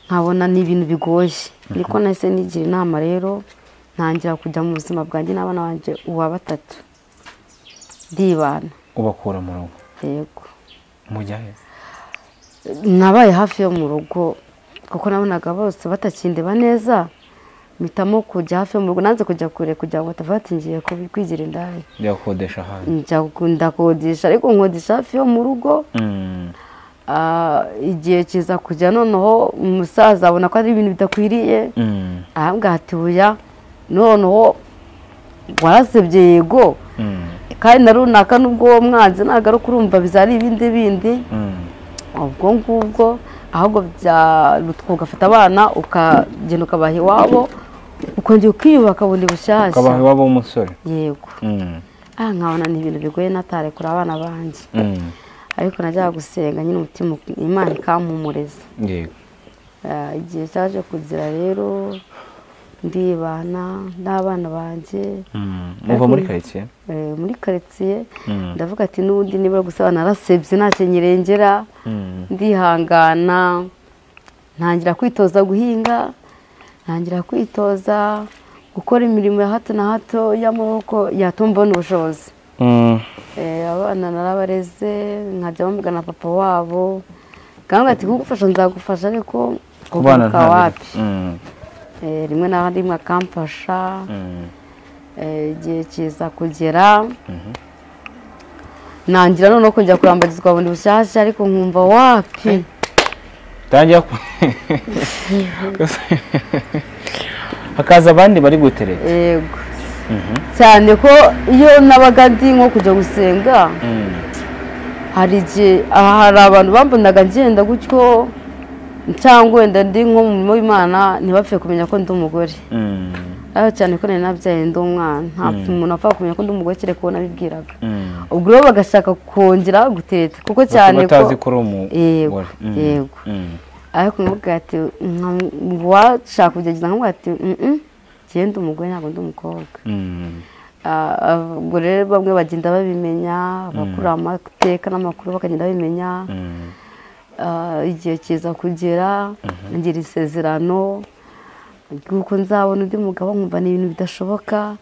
nkabona ni ibintu bigoye. Niko nahise nigira inama rero, ntangira kujya mu buzima bwanjye n'abana banjye uwa batatu, ndibana. Ubakura mu rugo? Yego. Mujya he? Nabaye hafi yo mu rugo kuko nabonaga bose batakindeba neza, mpitamo kujya hafi yo mu rugo, nanze kujya kure kugira ngo batava bati ngiye kwigira indaya. Njya gukodesha ahandi? Njya ndakodesha, ariko nkodesha hafi yo mu rugo. Igihe kiza kujya noneho umusaza abona ko ari ibintu bidakwiriye, arambwira ati oya, noneho warasebye yego, kandi na runaka nubwo uwo mwanzi nagaruka urumva bizari ibindi bindi. Ubwo ngubwo ahubwo ugafata abana ukagenda ukabaha iwabo, ukongera ukiyubaka bundi bushyashya. Ukabaha iwabo w'umusore? Yego. Nkabona ni ibintu bigoye natarekura abana banjye. Ariko najyaga gusenga nyine umutima Imana ikampumuriza. Yego. Igihe cyaje kugera rero ndibana n'abana banjye. Muva muri quartier? Muri quartier. Ndavuga ati n'ubundi niba gusa narasebye ntacyo nyirengera, ndihangana, ntangira kwitoza guhinga, ntangira kwitoza gukora imirimo ya hato na hato y'amaboko yatuma mbona ubushobozi. Abana narabareze, nkajya bamugana papa wabo, kandi ati kugufasha nzagufasha ariko kugaruka wapi. Rimwe na rimwe akamfasha. Igihe kiza kugera nangira noneho kujya kurambagizwa bundi bushyashya, ariko nkumva wapi. Tangira hakaza abandi bari gutereta. Yego. Cyane ko iyo nabaga ndi nko kujya gusenga, hari igihe hari abantu bambonaga ngenda gutyo, cyangwa wenda ndi nko mu murimo w'Imana ntibapfe kumenya ko ndi umugore. Ariko cyane ko nari nabyaye ndi umwana, nta muntu apfa kumenya ko ndi umugore kereka uwo nabibwiraga. Ubwo rero bagashaka kongera gutereta kuko cyane ko batazi ko uri umugore. Yego. Ariko nkamubwira ati washaka kugerageza, nkamubwira ati njye ndi umugore ntabwo ndi umukobwa. Ubwo rero bamwe bagenda babimenya, abakura amateka n'amakuru bakagenda babimenya. Igihe kiza kugera ngira isezerano ry'uko nzabona undi mugabo, nkumva ni ibintu bidashoboka,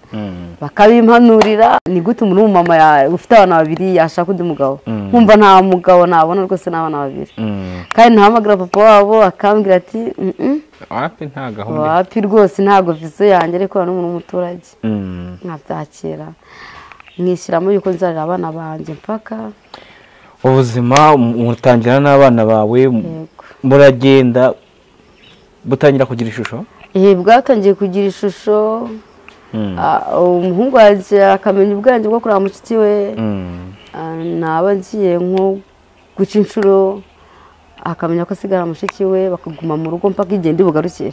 bakabimpanurira. Ni gute umuntu w'umumama ufite abana babiri yashaka undi mugabo? Nkumva nta mugabo nabona rwose n'abana babiri. Kandi ntahamagara papa wabo akambwira ati wapi nta gahunda, wapi rwose ntabwo vizo yanjye, ariko n'umuntu w'umuturage. Nkabyakira mwishyiramo yuko nzarera abana banjye mpaka ubuzima mutangira n'abana bawe, muragenda butangira kugira ishusho. Bwatangiye kugira ishusho. Umuhungu wanjye akamenya ubwenge bwo kureba mushiki we, naba ngiye nko guca inshuro akamenya ko asigara mushiki we, bakaguma mu rugo mpaka igihe ndi bugarukire.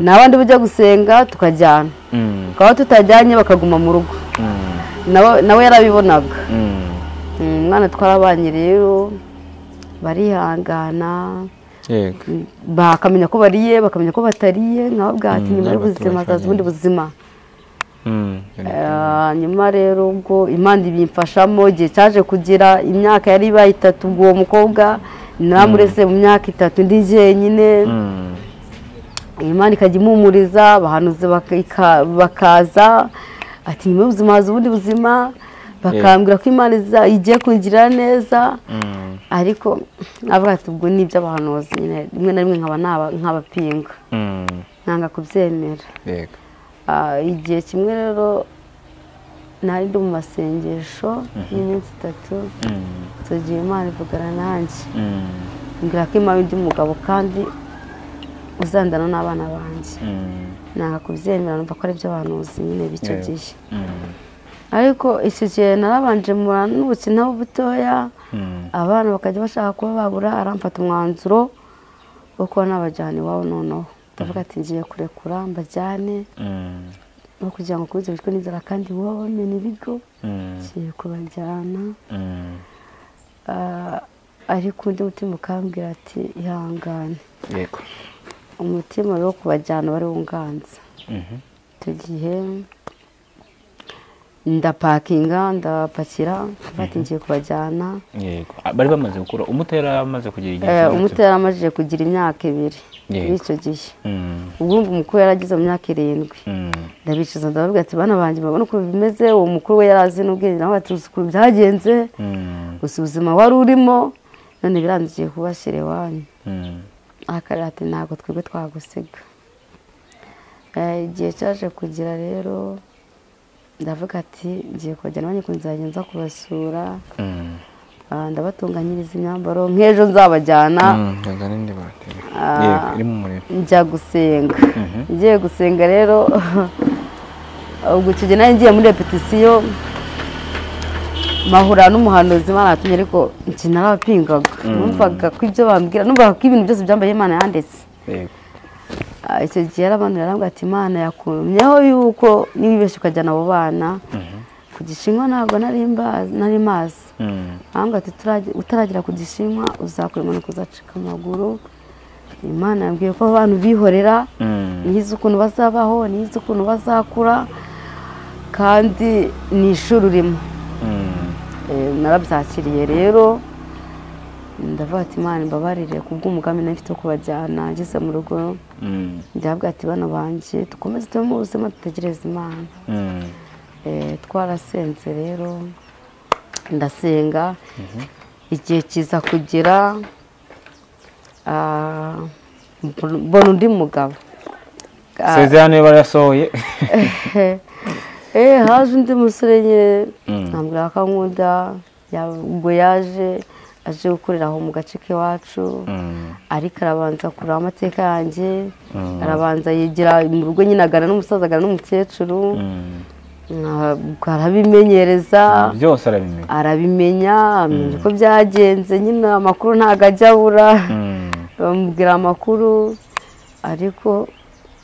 N'abandi bujya gusenga tukajyana, tukaba tutajyanye bakaguma mu rugo. Nawe yarabibonaga. Umwana twarabanye rero Barihangana. Bakamenya ko bariye, bakamenya ko batariye, nkababwira ati nyuma y'ubuzima hazaza ubundi buzima. Nyuma rero ubwo Imana ibimfashamo, igihe cyaje kugira imyaka yari ibaye 3, ubwo uwo mukobwa namurese mu myaka 3 ndi jyenyine. Imana ikajya impumuriza, abahanuzi bakaza ati nyuma y'ubuzima haza ubundi buzima, bakambwira ko Imana igiye kungirira neza. Ariko avuga ati ubwo ni iby'abahanuzi nyine, rimwe na rimwe nkaba nkabapinga, nanga kubyemera. Igihe kimwe rero nari ndi mu masengesho y'iminsi 3, icyo gihe Imana ivugana nanjye, mbwira ko Imana undi mugabo kandi uzandana n'abana banjye. Nanga kubyemera, numva ko ari iby'abahanuzi nyine b'icyo gihe. Ariko icyo gihe narabanje mura n'ubukina butoya, abana bakajya bashaka kuba babura, aramfata umwanzuro wo kuba nabajyana iwabo. Noneho ndavuga ati ngiye kurekura mbajyane, no kugira ngo ukomeze wicwe n'inzara kandi wowe bamena ibigo, ngiye kubajyana. Ariko undi mutima ukambwira ati ihangane. Umutima wo kubajyana wari wunganza. Icyo gihe ndapakinga, ndapakira, bati ngiye kubajyana. Bari bamaze gukura, umuto yari amaze kugira igihe. Umuto yari amaze kugira imyaka 2 muri icyo gihe. Ubwo umukuru yaragize mu myaka 7. Ndabicaza ndababwira ati bana banjye babona uko bimeze, uwo mukuru we yarazi n'ubwenge, nawe ati uzi ukuntu byagenze, gusa ubuzima wari urimo none birangiye kubashyira iwanyu. Akarira ati ntabwo twebwe twagusiga. Igihe cyaje kugira rero ndavuga ati ngiye kubajyana banjye nzajya nza kubasura, ndabatunganyiriza imyambaro nk'ejo nzabajyana. Njya gusenga. Ngiye gusenga rero ubwo icyo gihe nari ngiye muri repetisiyo, mahura n'umuhanuzi Imana yatumye, ariko njye narabapingaga, numvaga ko ibyo bambwira, numvaga ko ibintu byose byambaye Imana yanditse. Icyo gihe yarabantu yarambwira ati Imana yakumyeho yuko niba wibeshye ukajyana abo bana ku Gishinwa, ntabwo nari mazi. Arambwira ati utaragera ku Gishinwa uzakora impanuka uzacika amaguru. Imana yambwiye ko abantu bihorera, ntizi ukuntu bazabaho, ntizi ukuntu bazakura, kandi ni ishuri urimo. Narabyakiriye rero, ndavuga ati Imana imbabarire kubw'umugambi nari mfite wo kubajyana. Ngeze mu rugo ndavuga ati bana banjye dukomeze tube mu buzima dutegereze Imana. Twarasenze rero, ndasenga, igihe kiza kugera mbona undi mugabo. Isezerano barasohoye. Haje undi musore nyine ambwira ko ankunda, ubwo yaje aje gukorera aho mu gace k'iwacu, ariko arabanza kureba amateka yanjye, arabanza yigira mu rugo nyine, agana n'umusaza, agana n'umukecuru, arabimenyereza byose, arabimenya, amenya uko byagenze nyine, amakuru ntabwo ajya abura, bamubwira amakuru, ariko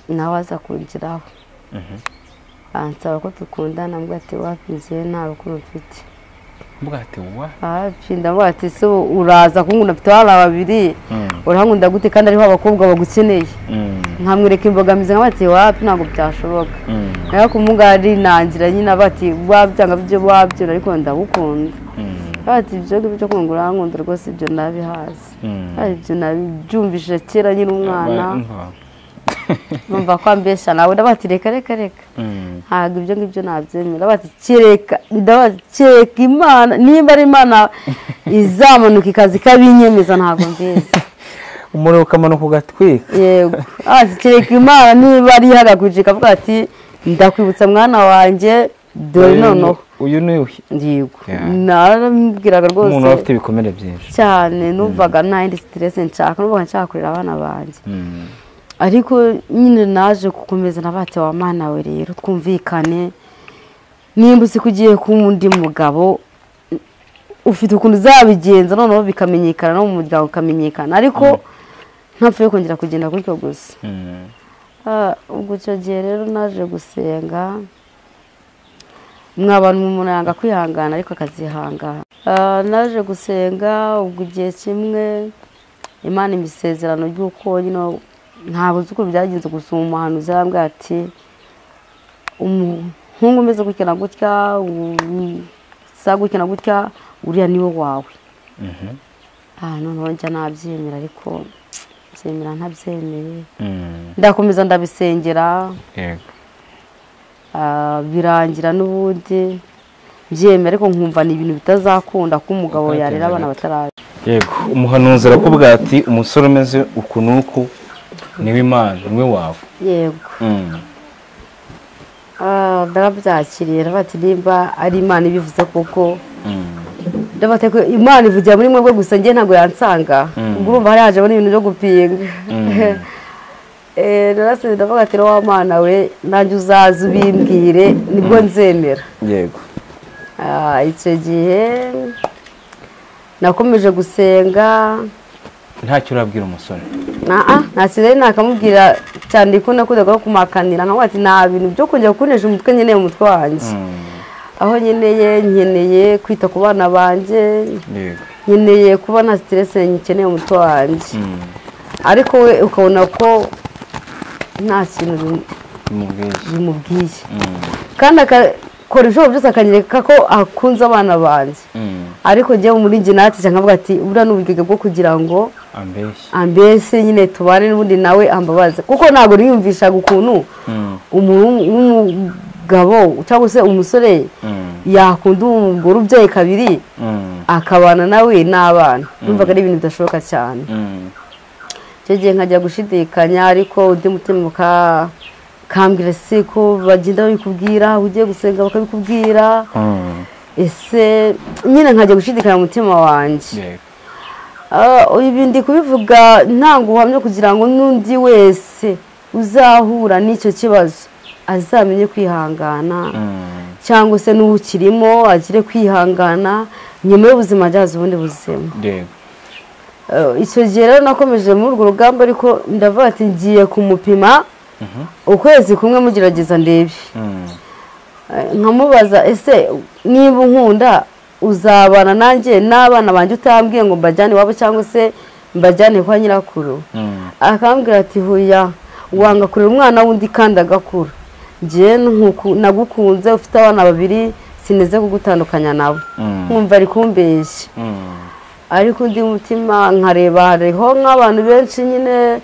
nawe aza kungeraho ansaba ko dukundana, mbwa ati wapi njye nta rukundo mfite. Ndavuga ati se uraza kunkunda mfite abana babiri, urankunda gute kandi ariho abakobwa bagukeneye? Nkamwereka imbogamizi, nkavuga ati wapi ntabwo byashoboka. Ariko umugari nangira nyine bati wabyanga byo wabyo, ariko ndagukunda. Ati ibyo ngibyo ko urankunda rwose ibyo nabihaze. Ibyo nabyumvise kera nyine umwana. Numva ko ambesha nawe, ndabati reka reka reka, ntabwo ibyo ngibyo nabyemera. Bati kereka, ndabati Imana, nimba ari Imana izamanuka ikaza ikabinyemeza ntabwo mbizi. Umuriro ukamanuka ugatwika. Yego, ati kereka Imana niba ari ihagaguje ikavuga ati ndakwibutsa mwana wanjye dore noneho uyu ni uyu. Yego, narambwiraga rwose umuntu afite ibikomere byinshi cyane, numvaga nta yindi stress nshaka, numvaga nshaka kurera abana banjye. Ariko nyine naje gukomeza nabate wa Mana we rero twumvikane, nimba uzi ko ugiye kuba undi mugabo ufite ukuntu uzabigenza noneho bikamenyekana no mu muryango ukamenyekana, ariko ntapfuye kongera kugenda gutyo gusa. Ubwo icyo gihe rero naje gusenga, mwabantu umuntu yanga kwihangana ariko akazihangana. Naje gusenga ubwo igihe kimwe Imana imisezerano ry'uko nyine ntabwo uzi uko byagenze, gusa umuhanuzi yarambwiye ati umuhungu umeze gutya na gutya, usa gutya na gutya, uriya niwe wawe. Noneho njya nabyemera, ariko byemera ntabyemeye, ndakomeza ndabisengera. Birangira n'ubundi mbyemera, ariko nkumva ni ibintu bitazakunda ko umugabo yarera abana bataraje. Yego, umuhanuzi arakubwira ati umusore umeze uku n'uku niwe Imana, niwe wawe. Yego. Ndarabyakiriye, bati nimba ari Imana ibivuze koko, ndabate ko Imana ivugira muri mwebwe gusa, njye ntabwo yansanga. Ubwo urumva hari haje n'ibintu byo gupinga. Narasize ndavuga ati wa Mana we, nanjye uzaza ubimbwire nibwo nzemera. Yego. Icyo gihe nakomeje gusenga. Ntacyo urabwira umusore? Nta kintu nakamubwira cyane, ko nakundaga kumakanira nkavuga ati nta bintu byo kongera kunesha umutwe nkeneye mu mutwe wanjye. Aho nkeneye kwita ku bana banjye, nkeneye kuba nta stress nkeneye mu mutwe wanjye. Ariko we ukabona ko nta kintu bimubwiye, kandi akakora ibishoboka byose akanyereka ko akunze abana banjye. Ariko njyewe muri njye natije nkavuga ati buriya ni ubugenge bwo kugira ngo ambeshye nyine tubane n'ubundi nawe ambabaze, kuko ntabwo niyumvishaga ukuntu umugabo cyangwa se umusore yakunda umugore ubyaye kabiri akabana nawe n'abana. Numvaga ari ibintu bidashoboka cyane. Icyo gihe nkajya gushidikanya, ariko undi mutima ukambwira se ko bagenda babikubwira, ugiye gusenga bakabikubwira. Ese nyine nkajya gushidikanya mu mutima wanjye. Ibi ndi kubivuga ntango ubuhamya kugira ngo n'undi wese uzahura n'icyo kibazo azamenye kwihangana, cyangwa se n'ukirimo agire kwihangana, nyuma y'ubuzima ajyaza ubundi buzima. Icyo gihe rero nakomeje muri urwo rugamba, ariko ndavuga ati ngiye kumupima ukwezi kumwe mugerageza ndebe. Nkamubaza ese niba unkunda uzabana nanjye n'abana banjye utambwiye ngo mbajyane iwabo cyangwa se mbajyane kwa nyirakuru? Akambwira ati hoya, wanga kurera umwana wundi kandi agakura, njye nagukunze ufite abana babiri sineze kugutandukanya nabo. Nkumva ari kumbeshya, ariko undi mutima nkareba hariho nk'abantu benshi nyine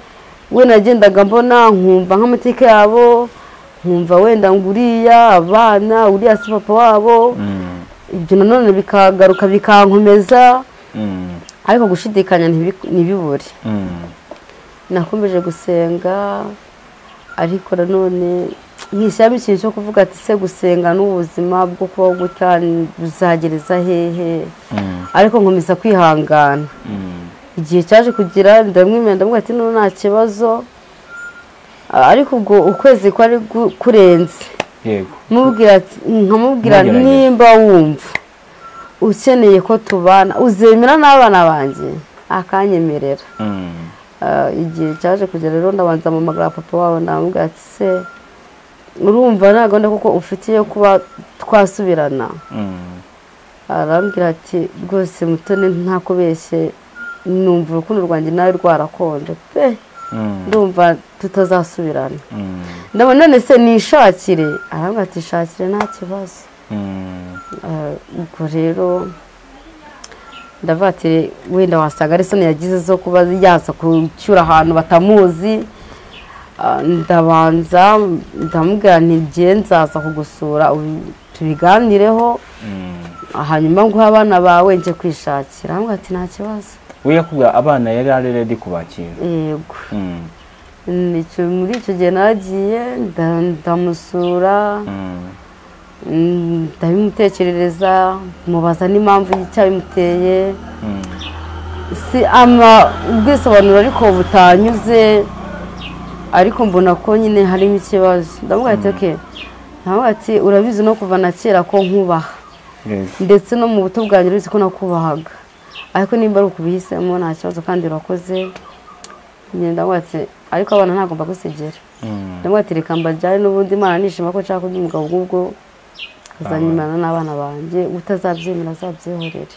we nagendaga mbona, nkumva nk'amateka yabo, nkumva wenda nguriya abana uriya si papa wabo. Ibyo nanone bikagaruka bikankomeza, ariko gushidikanya ntibibure. Nakomeje gusenga, ariko nanone nkishyiramo ikintu cyo kuvuga ati se gusenga n'ubuzima bwo kubaho gutya buzagereza hehe? Ariko nkomeza kwihangana. Igihe cyaje kugira ndamwemera, ndamubwira ati none nta kibazo, ariko ubwo ukwezi kwari kurenze. Yego. Nkamubwira nimba wumva ukeneye ko tubana uzemera n'abana banjye, akanyemerera. Igihe cyaje kugera rero ndabanza mpamagara papa wabo, ndamubwira ati se urumva nta gahunda kuko ufitiye kuba twasubirana? Arambwira ati rwose Mutoni ntakubeshye, numva urukundo rwanjye nawe rwarakonje pe, ndumva tutazasubirana. Ndabona none se nishakire? Arambwira ati shakire nta kibazo. Ubwo rero ndavuga ati wenda wasanga ari soni yagize zo kuba yaza kucyura ahantu batamuzi. Ndabanza ndamubwira nti njye nzaza kugusura tubiganireho, hanyuma nguhe abana bawe njye kwishakira. Arambwira ati nta kibazo. We yakubwira abana yari ari ready kubakira? Yego. Muri icyo gihe naragiye ndamusura, ndabimutekerereza, mubaza n'impamvu y'icyabimuteye, si ama ubwisobanuro ariko butanyuze, ariko mbona ko nyine harimo ikibazo. Ndamubwira ati okay, ndamubwira ati urabizi no kuva na kera ko nkubaha, ndetse no mu buto bwanjye urabizi ko nakubahaga, ariko nimba ari ukubihisemo nta kibazo kandi urakoze. Ndamubwira ati ariko abana ntabwo mbagusigera. Ndamubwira ati reka mbajyane n'ubundi Imana nishima ko nshaka undi mugabo ubwo Azanyimana n'abana banjye, utazabyemera azabyihorere.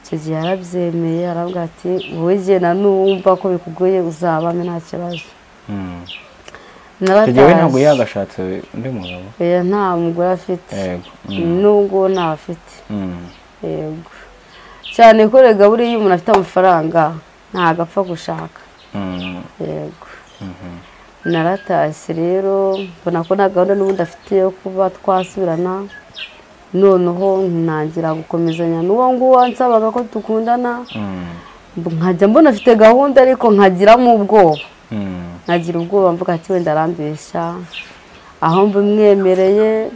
Icyo gihe yarabyemeye, aravuga ati wowe genda n'uwumva ko bikugoye uzabame nta kibazo. Icyo gihe ntabwo yagashatse undi mugabo? Oya, nta mugore afite. N'ubwo ntawe afite. Yego. Cyane ko rega buriya iyo umuntu afite amafaranga ntabwo apfa gushaka. Yego. Naratashye rero mbona ko nta gahunda n'ubundi afite yo kuba twasubirana, noneho ntangira gukomezanya n'uwo nguwo nsabaga ko dukundana, nkajya mbona afite gahunda ariko nkagiramo ubwoba. Nkagira ubwoba mvuga ati wenda arambeshya, aho mbimwemereye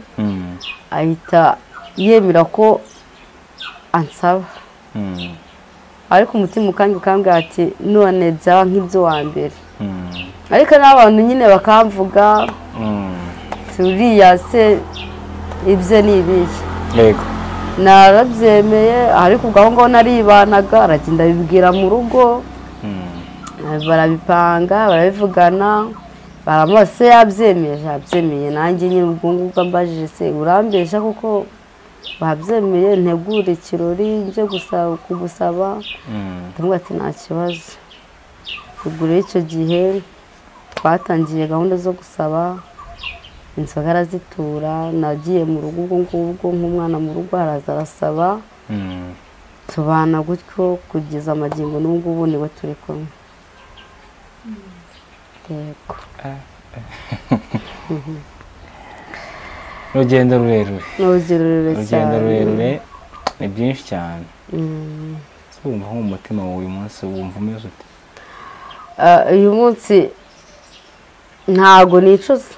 ahita yemera ko ansaba. Ariko umutima ukambwira ati none byaba nk'ibyo wa mbere. Ariko n'abantu nyine bakamvuga uriya se ibyo ni ibihe. Yego. Narabyemeye, ariko ubwo aho ngaho naribanaga, aragenda abibwira mu rugo, barabipanga, barabivugana, baramubaza se yabyemeye, yabyemeye. Nanjye nyine ubwo ngubwo ambajije se urambeshya kuko babyemeye, ntegure ikirori nje kugusaba, ndamubwira ati nta kibazo. Ubwo rero icyo gihe twatangiye gahunda zo gusaba, inzoga arazitura, nagiye mu rugo ubwo ngubwo nk'umwana mu rugo araza arasaba, tubana gutyo kugeza amagingo n'ubu ngubu niwe turi kumwe. Yego. Urugendo rurerure. Urugendo rurerure ni byinshi cyane. Wumva nko mu mutima wawe uyu munsi wumva umeze ute? Uyu munsi ntabwo nicuza.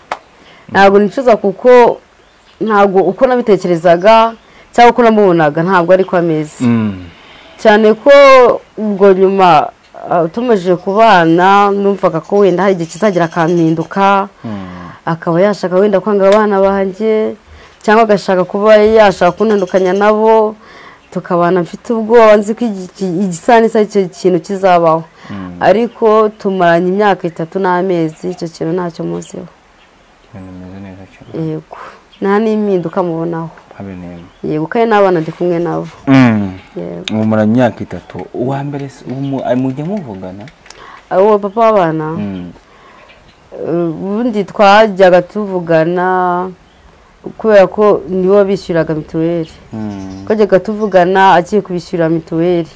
Ntabwo nicuza kuko ntabwo uko nabitekerezaga cyangwa uko namubonaga ntabwo ariko ameze. Cyane ko ubwo nyuma tumaze kubana numvaga ko wenda hari igihe kizagira akampinduka, akaba yashaka wenda kwanga abana banjye cyangwa agashaka kuba yashaka kuntandukanya nabo, tukabana mfite ubwoba nzi ko igisa n'isa icyo kintu kizabaho. Ariko tumaranye imyaka 3 n'amezi icyo kintu ntacyo muziho. Yego. Nta n'impinduka mubonaho. Yego, kandi n'abana ndi kumwe nabo. Yego. Mumaranye imyaka 3. Uwa mbere mujya muvugana? Uwo papa w'abana? Ubundi twajyaga tuvugana kubera ko nibo bishyuraga mituweli. Twajyaga tuvugana agiye kubishyura mituweli.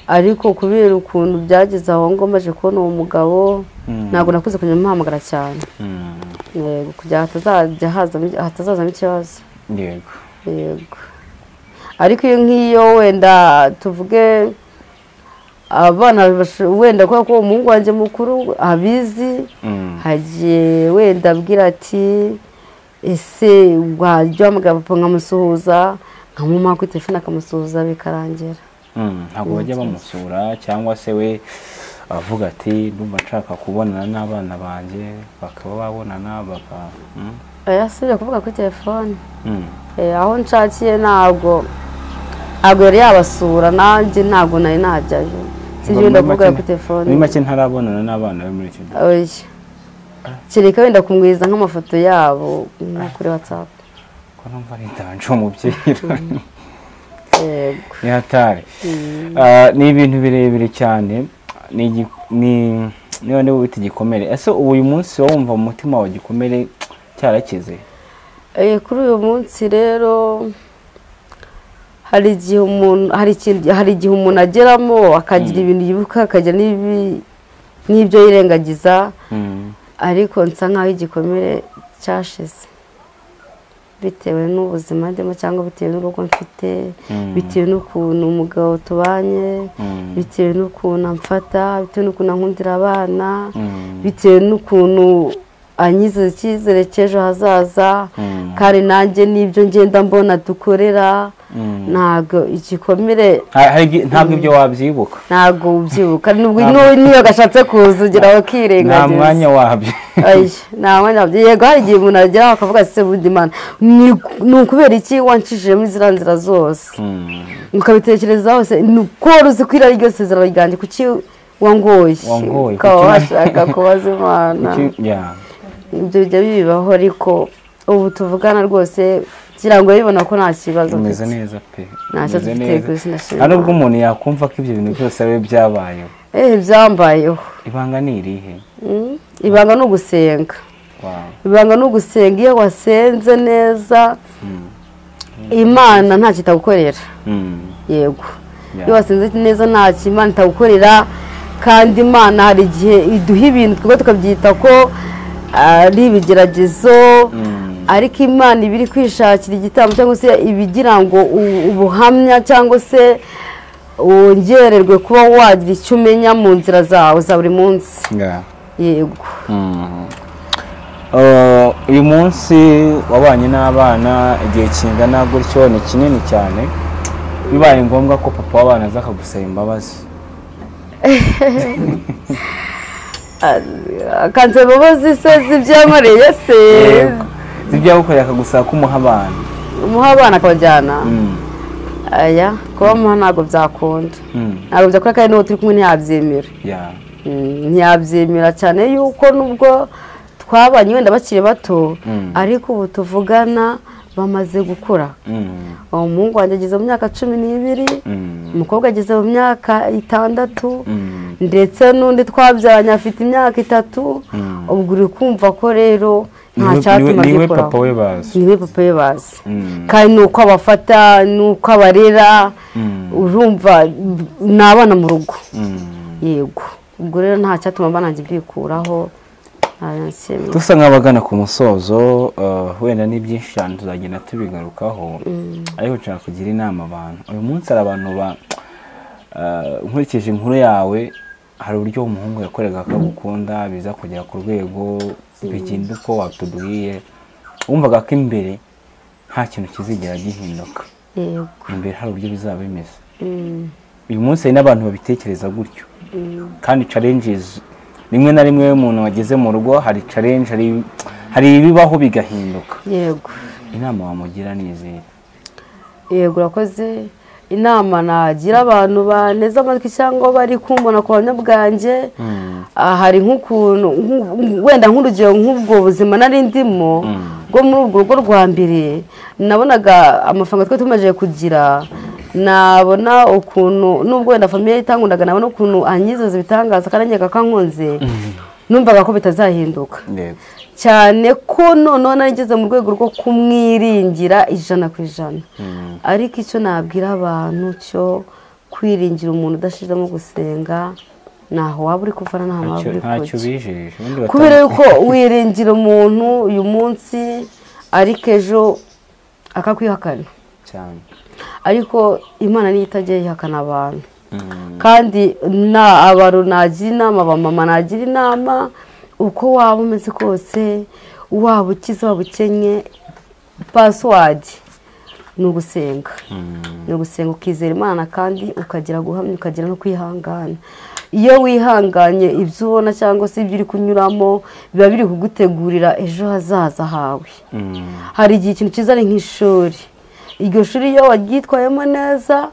Ariko kubera ukuntu byageze aho ngo maje kubona uwo mugabo, ntabwo nakuze kujya muhamagara cyane. Yego, kugira hatazazamo ikibazo. Yego. Yego. Ariko iyo nk'iyo wenda tuvuge abana wenda kubera ko umuhungu wanjye mukuru abizi, hagiye wenda abwira ati ese wajya uhamagara papa nkamusuhuza, nkamumuha kuri telefone akamusuhuza bikarangira. Ntabwo bajya bamusura cyangwa se we avuga ati ndumva nshaka kubonana n'abana banjye, bakaba babonana baka Oya, sibyo kuvuga kuri telefone. Aho nshakiye ntabwo yari yabasura, nanjye ntabwo nari najyayo. Sibyo wenda kuvuga kuri telefone. Muri make ntarabonana n'abana be muri icyo gihe. Oya. Kereka wenda kumwiza nk'amafoto yabo nko kuri WhatsApp. Ko numva ari ndanje umubyeyi. Yego. Ni hatari. Ni ibintu birebire cyane, ni niba ndi bubite igikomere. Ese ubu uyu munsi wumva mu mutima wawe igikomere cyarakize? Kuri uyu munsi rero hari igihe umuntu hari igihe umuntu ageramo akagira ibintu yibuka, akagira n'ibyo yirengagiza, ariko nsa nkaho igikomere cyashize bitewe n'ubuzima ndimo cyangwa bitewe n'urugo mfite, bitewe n'ukuntu umugabo tubanye, bitewe n'ukuntu amfata, bitewe n'ukuntu ankundira abana, bitewe n'ukuntu anyize icyizere cy'ejo hazaza, kandi nanjye n'ibyo ngenda mbona dukorera, ntabwo igikomere ntabwo ibyo wabyibuka, ntabwo ubyibuka nubwo niyo gashatse kuza ugira ukirengagiza, nta mwanya wabyo. Nta mwanya wabyo. Yego, hari igihe umuntu ageraho akavuga se bundi Imana ni ukubera iki wancishije muri ziriya nzira zose, ukabitekereza hose, ni uko wari uzi ko irari ryose sezerano ryanjye, kuki wangoye, ukaba washaka kubaza Imana. Ibyo bijya bibaho, ariko ubu tuvugana rwose Kugira ngo bibona ko nta kibazo umeze neza pe. Nta kibazo mfite. Nta nubwo umuntu yakumva ko ibyo bintu byose ari byabayeho. Byambayeho. Ibanga ni irihe? Ibanga ni ugusenga. Ibanga ni ugusenga. Iyo wasenze neza Imana nta kitagukorera. Yego, iyo wasenze neza nta Imana itagukorera. Kandi Imana hari igihe iduha ibintu twebwe tukabyita ko ari ibigeragezo, ariko Imana iba iri kwishakira igitambo cyangwa se ibigira ngo ubuhamya cyangwa se wongererwe kuba wagira icyo umenya mu nzira zawe za buri munsi. Yego. Uyu munsi wabanye n'abana igihe kingana gutyo ni kinini cyane, bibaye ngombwa ko papa w'abana aza akagusaba imbabazi. Akansaba imbabazi se z'ibyo yankoreye se? Z'ibyo yagukoreye akagusaba ko umuha abana. Umuha abana akabajyana? Aya, kubamuha ntabwo byakunda. Ntabwo byakunda kandi n'uwo turi kumwe ntiyabyemera. Ntiyabyemera cyane yuko nubwo twabanye wenda bakiri bato, ariko ubu tuvugana bamaze gukura. Umuhungu wanjye ageze mu myaka 12, umukobwa ageze mu myaka 6, ndetse n'undi twabyaranye afite imyaka 3. Ubwo uri kumva ko rero nta cyatuma gikora. Niwe papa we bazi. Kandi nuko abafata nuko abarera, urumva ni abana mu rugo. Yego, ubwo rero nta cyatuma bananjye byikuraho. Dusa nk'abagana ku musozo, wenda ni byinshi cyane tuzagenda tubigarukaho, ariko nshaka kugira inama abantu. Uyu munsi hari abantu nkurikije inkuru yawe, hari uburyo umuhungu yakorega akagukunda biza kugera ku rwego bigenda uko watubwiye, wumvaga ko imbere nta kintu kizigera gihinduka. Imbere hari uburyo bizaba bimeze. Uyu munsi hari n'abantu babitekereza gutyo, kandi challenges rimwe na rimwe umuntu wageze mu rugo hari challenge, hari ibibaho bigahinduka. Yego. Inama wamugira ni izihe? Yego, urakoze. Inama nagira abantu baneze amatwi cyangwa bari kumbona ku buhamya bwanjye, hari nk'ukuntu wenda nk'urugero nk'ubwo buzima nari ndimo bwo muri urwo rugo rwa mbere, nabonaga amafaranga twe tumaze kugira, nabona ukuntu nubwo wenda famiye itangundaga, nabona ukuntu anyizoza ibitangaza kandi nkeka kankunze, numvaga ko bitazahinduka. Cyane ko noneho narigeze mu rwego rwo kumwiringira 100%. Ariko icyo nabwira abantu cyo kwiringira umuntu udashizemo gusenga, naho waba uri kuvana nta waba uri kujya. Kubera yuko wiringira umuntu uyu munsi ariko ejo akakwihakana cyane. Ariko Imana niyo itajya yihakana abantu. Kandi na abantu nagira inama, abamama nagira inama, uko waba umeze kose, waba ukize waba ukenye, password ni ugusenga. Ni ugusenga ukizera Imana kandi ukagira guhamya, ukagira no kwihangana. Iyo wihanganye ibyo ubona cyangwa se ibyo uri kunyuramo biba biri kugutegurira ejo hazaza hawe. Hari igihe ikintu cyiza ari nk'ishuri. Iryo shuri iyo waryitwayemo neza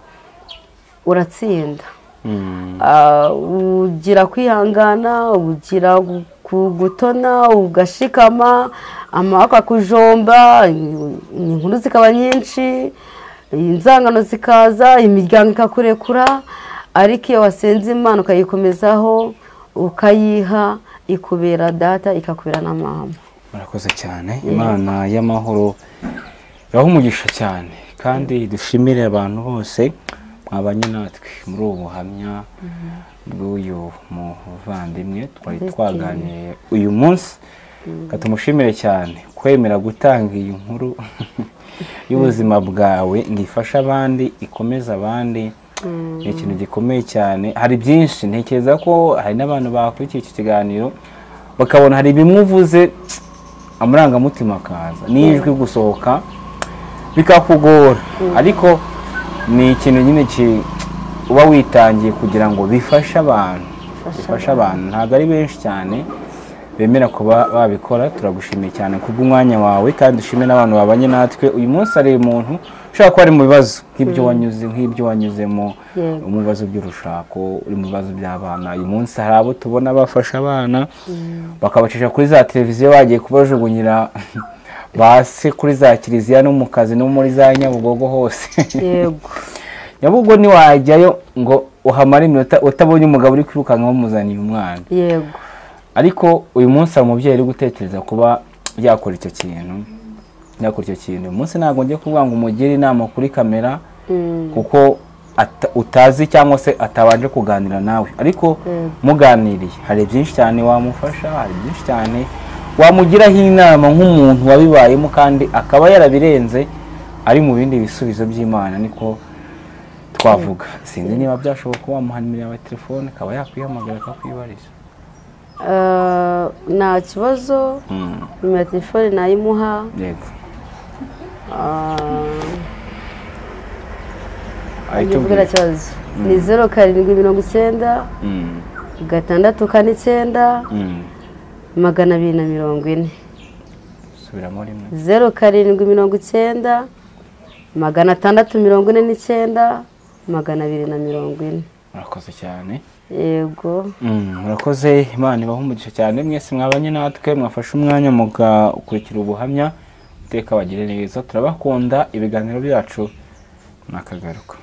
uratsinda. Ugira kwihangana, ugira gutona, ugashikama, amaboko akujomba, inkuru zikaba nyinshi, inzangano zikaza, imiryango ikakurekura, ariko iyo wasenze Imana ukayikomezaho, ukayiha, ikubera data, ikakubera na mama. Murakoze cyane. Imana y'amahoro ibahe umugisha cyane, kandi dushimire abantu bose mwabanye natwe muri ubu buhamya bw'uyu muvandimwe twari twaganiriye uyu munsi. Katumushimire cyane kwemera gutanga iyi nkuru y'ubuzima bwawe ngo ifashe abandi, ikomeze abandi. Ni ikintu gikomeye cyane. Hari byinshi ntekereza ko hari n'abantu bakurikiye iki kiganiro bakabona hari bimwe uvuze amarangamutima akaza n'ijwi gusohoka bikakugora, ariko ni ikintu nyine uba witangiye kugira ngo bifashe abantu, bifashe abantu. Ntabwo ari benshi cyane bemera kuba babikora. Turagushimiye cyane kubw'umwanya wawe, kandi dushime n'abantu babanye natwe uyu munsi. Ari umuntu ushobora kuba ari mu bibazo nk'ibyo wanyuze, nk'ibyo wanyuzemo, mu bibazo by'urushako, uri mu bibazo by'abana. Uyu munsi hari abo tubona bafasha abana bakabacisha kuri za televiziyo bagiye kubajugunyira Basi kuri za kiliziya no mu kazi no muri za Nyabugogo hose. Yego. Nyabugogo ntiwajyayo ngo uhamare iminota utabonye umugabo uri kwirukanka bamuzaniye umwana. Yego. Ariko uyu munsi hari umubyeyi uri gutekereza kuba yakora icyo kintu, yakora icyo kintu. Uyu munsi ntabwo njye kuvuga ngo umugire inama kuri kamera, kuko utazi cyangwa se atabanje kuganira nawe, ariko muganiriye hari byinshi cyane wamufasha, hari byinshi cyane wamugiraho inama nk'umuntu wabibayemo kandi akaba yarabirenze ari mu bindi bisubizo by'Imana, niko twavuga. Sinzi niba byashoboka ko wamuha nimero ya telefone akaba yakwihamagara akakwibariza. Nta kibazo, nimero ya telefone nayimuha. Yego. Ayitubwira kibazo ni 0790 649 240. Subiramo rimwe. 0790 649 240. Murakoze cyane. Yego. Murakoze, Imana ibahe umugisha cyane mwese mwabanye natwe, mwafashe umwanya mugakurikira ubuhamya. Iteka bagire neza, turabakunda, ibiganiro byacu nakagaruka.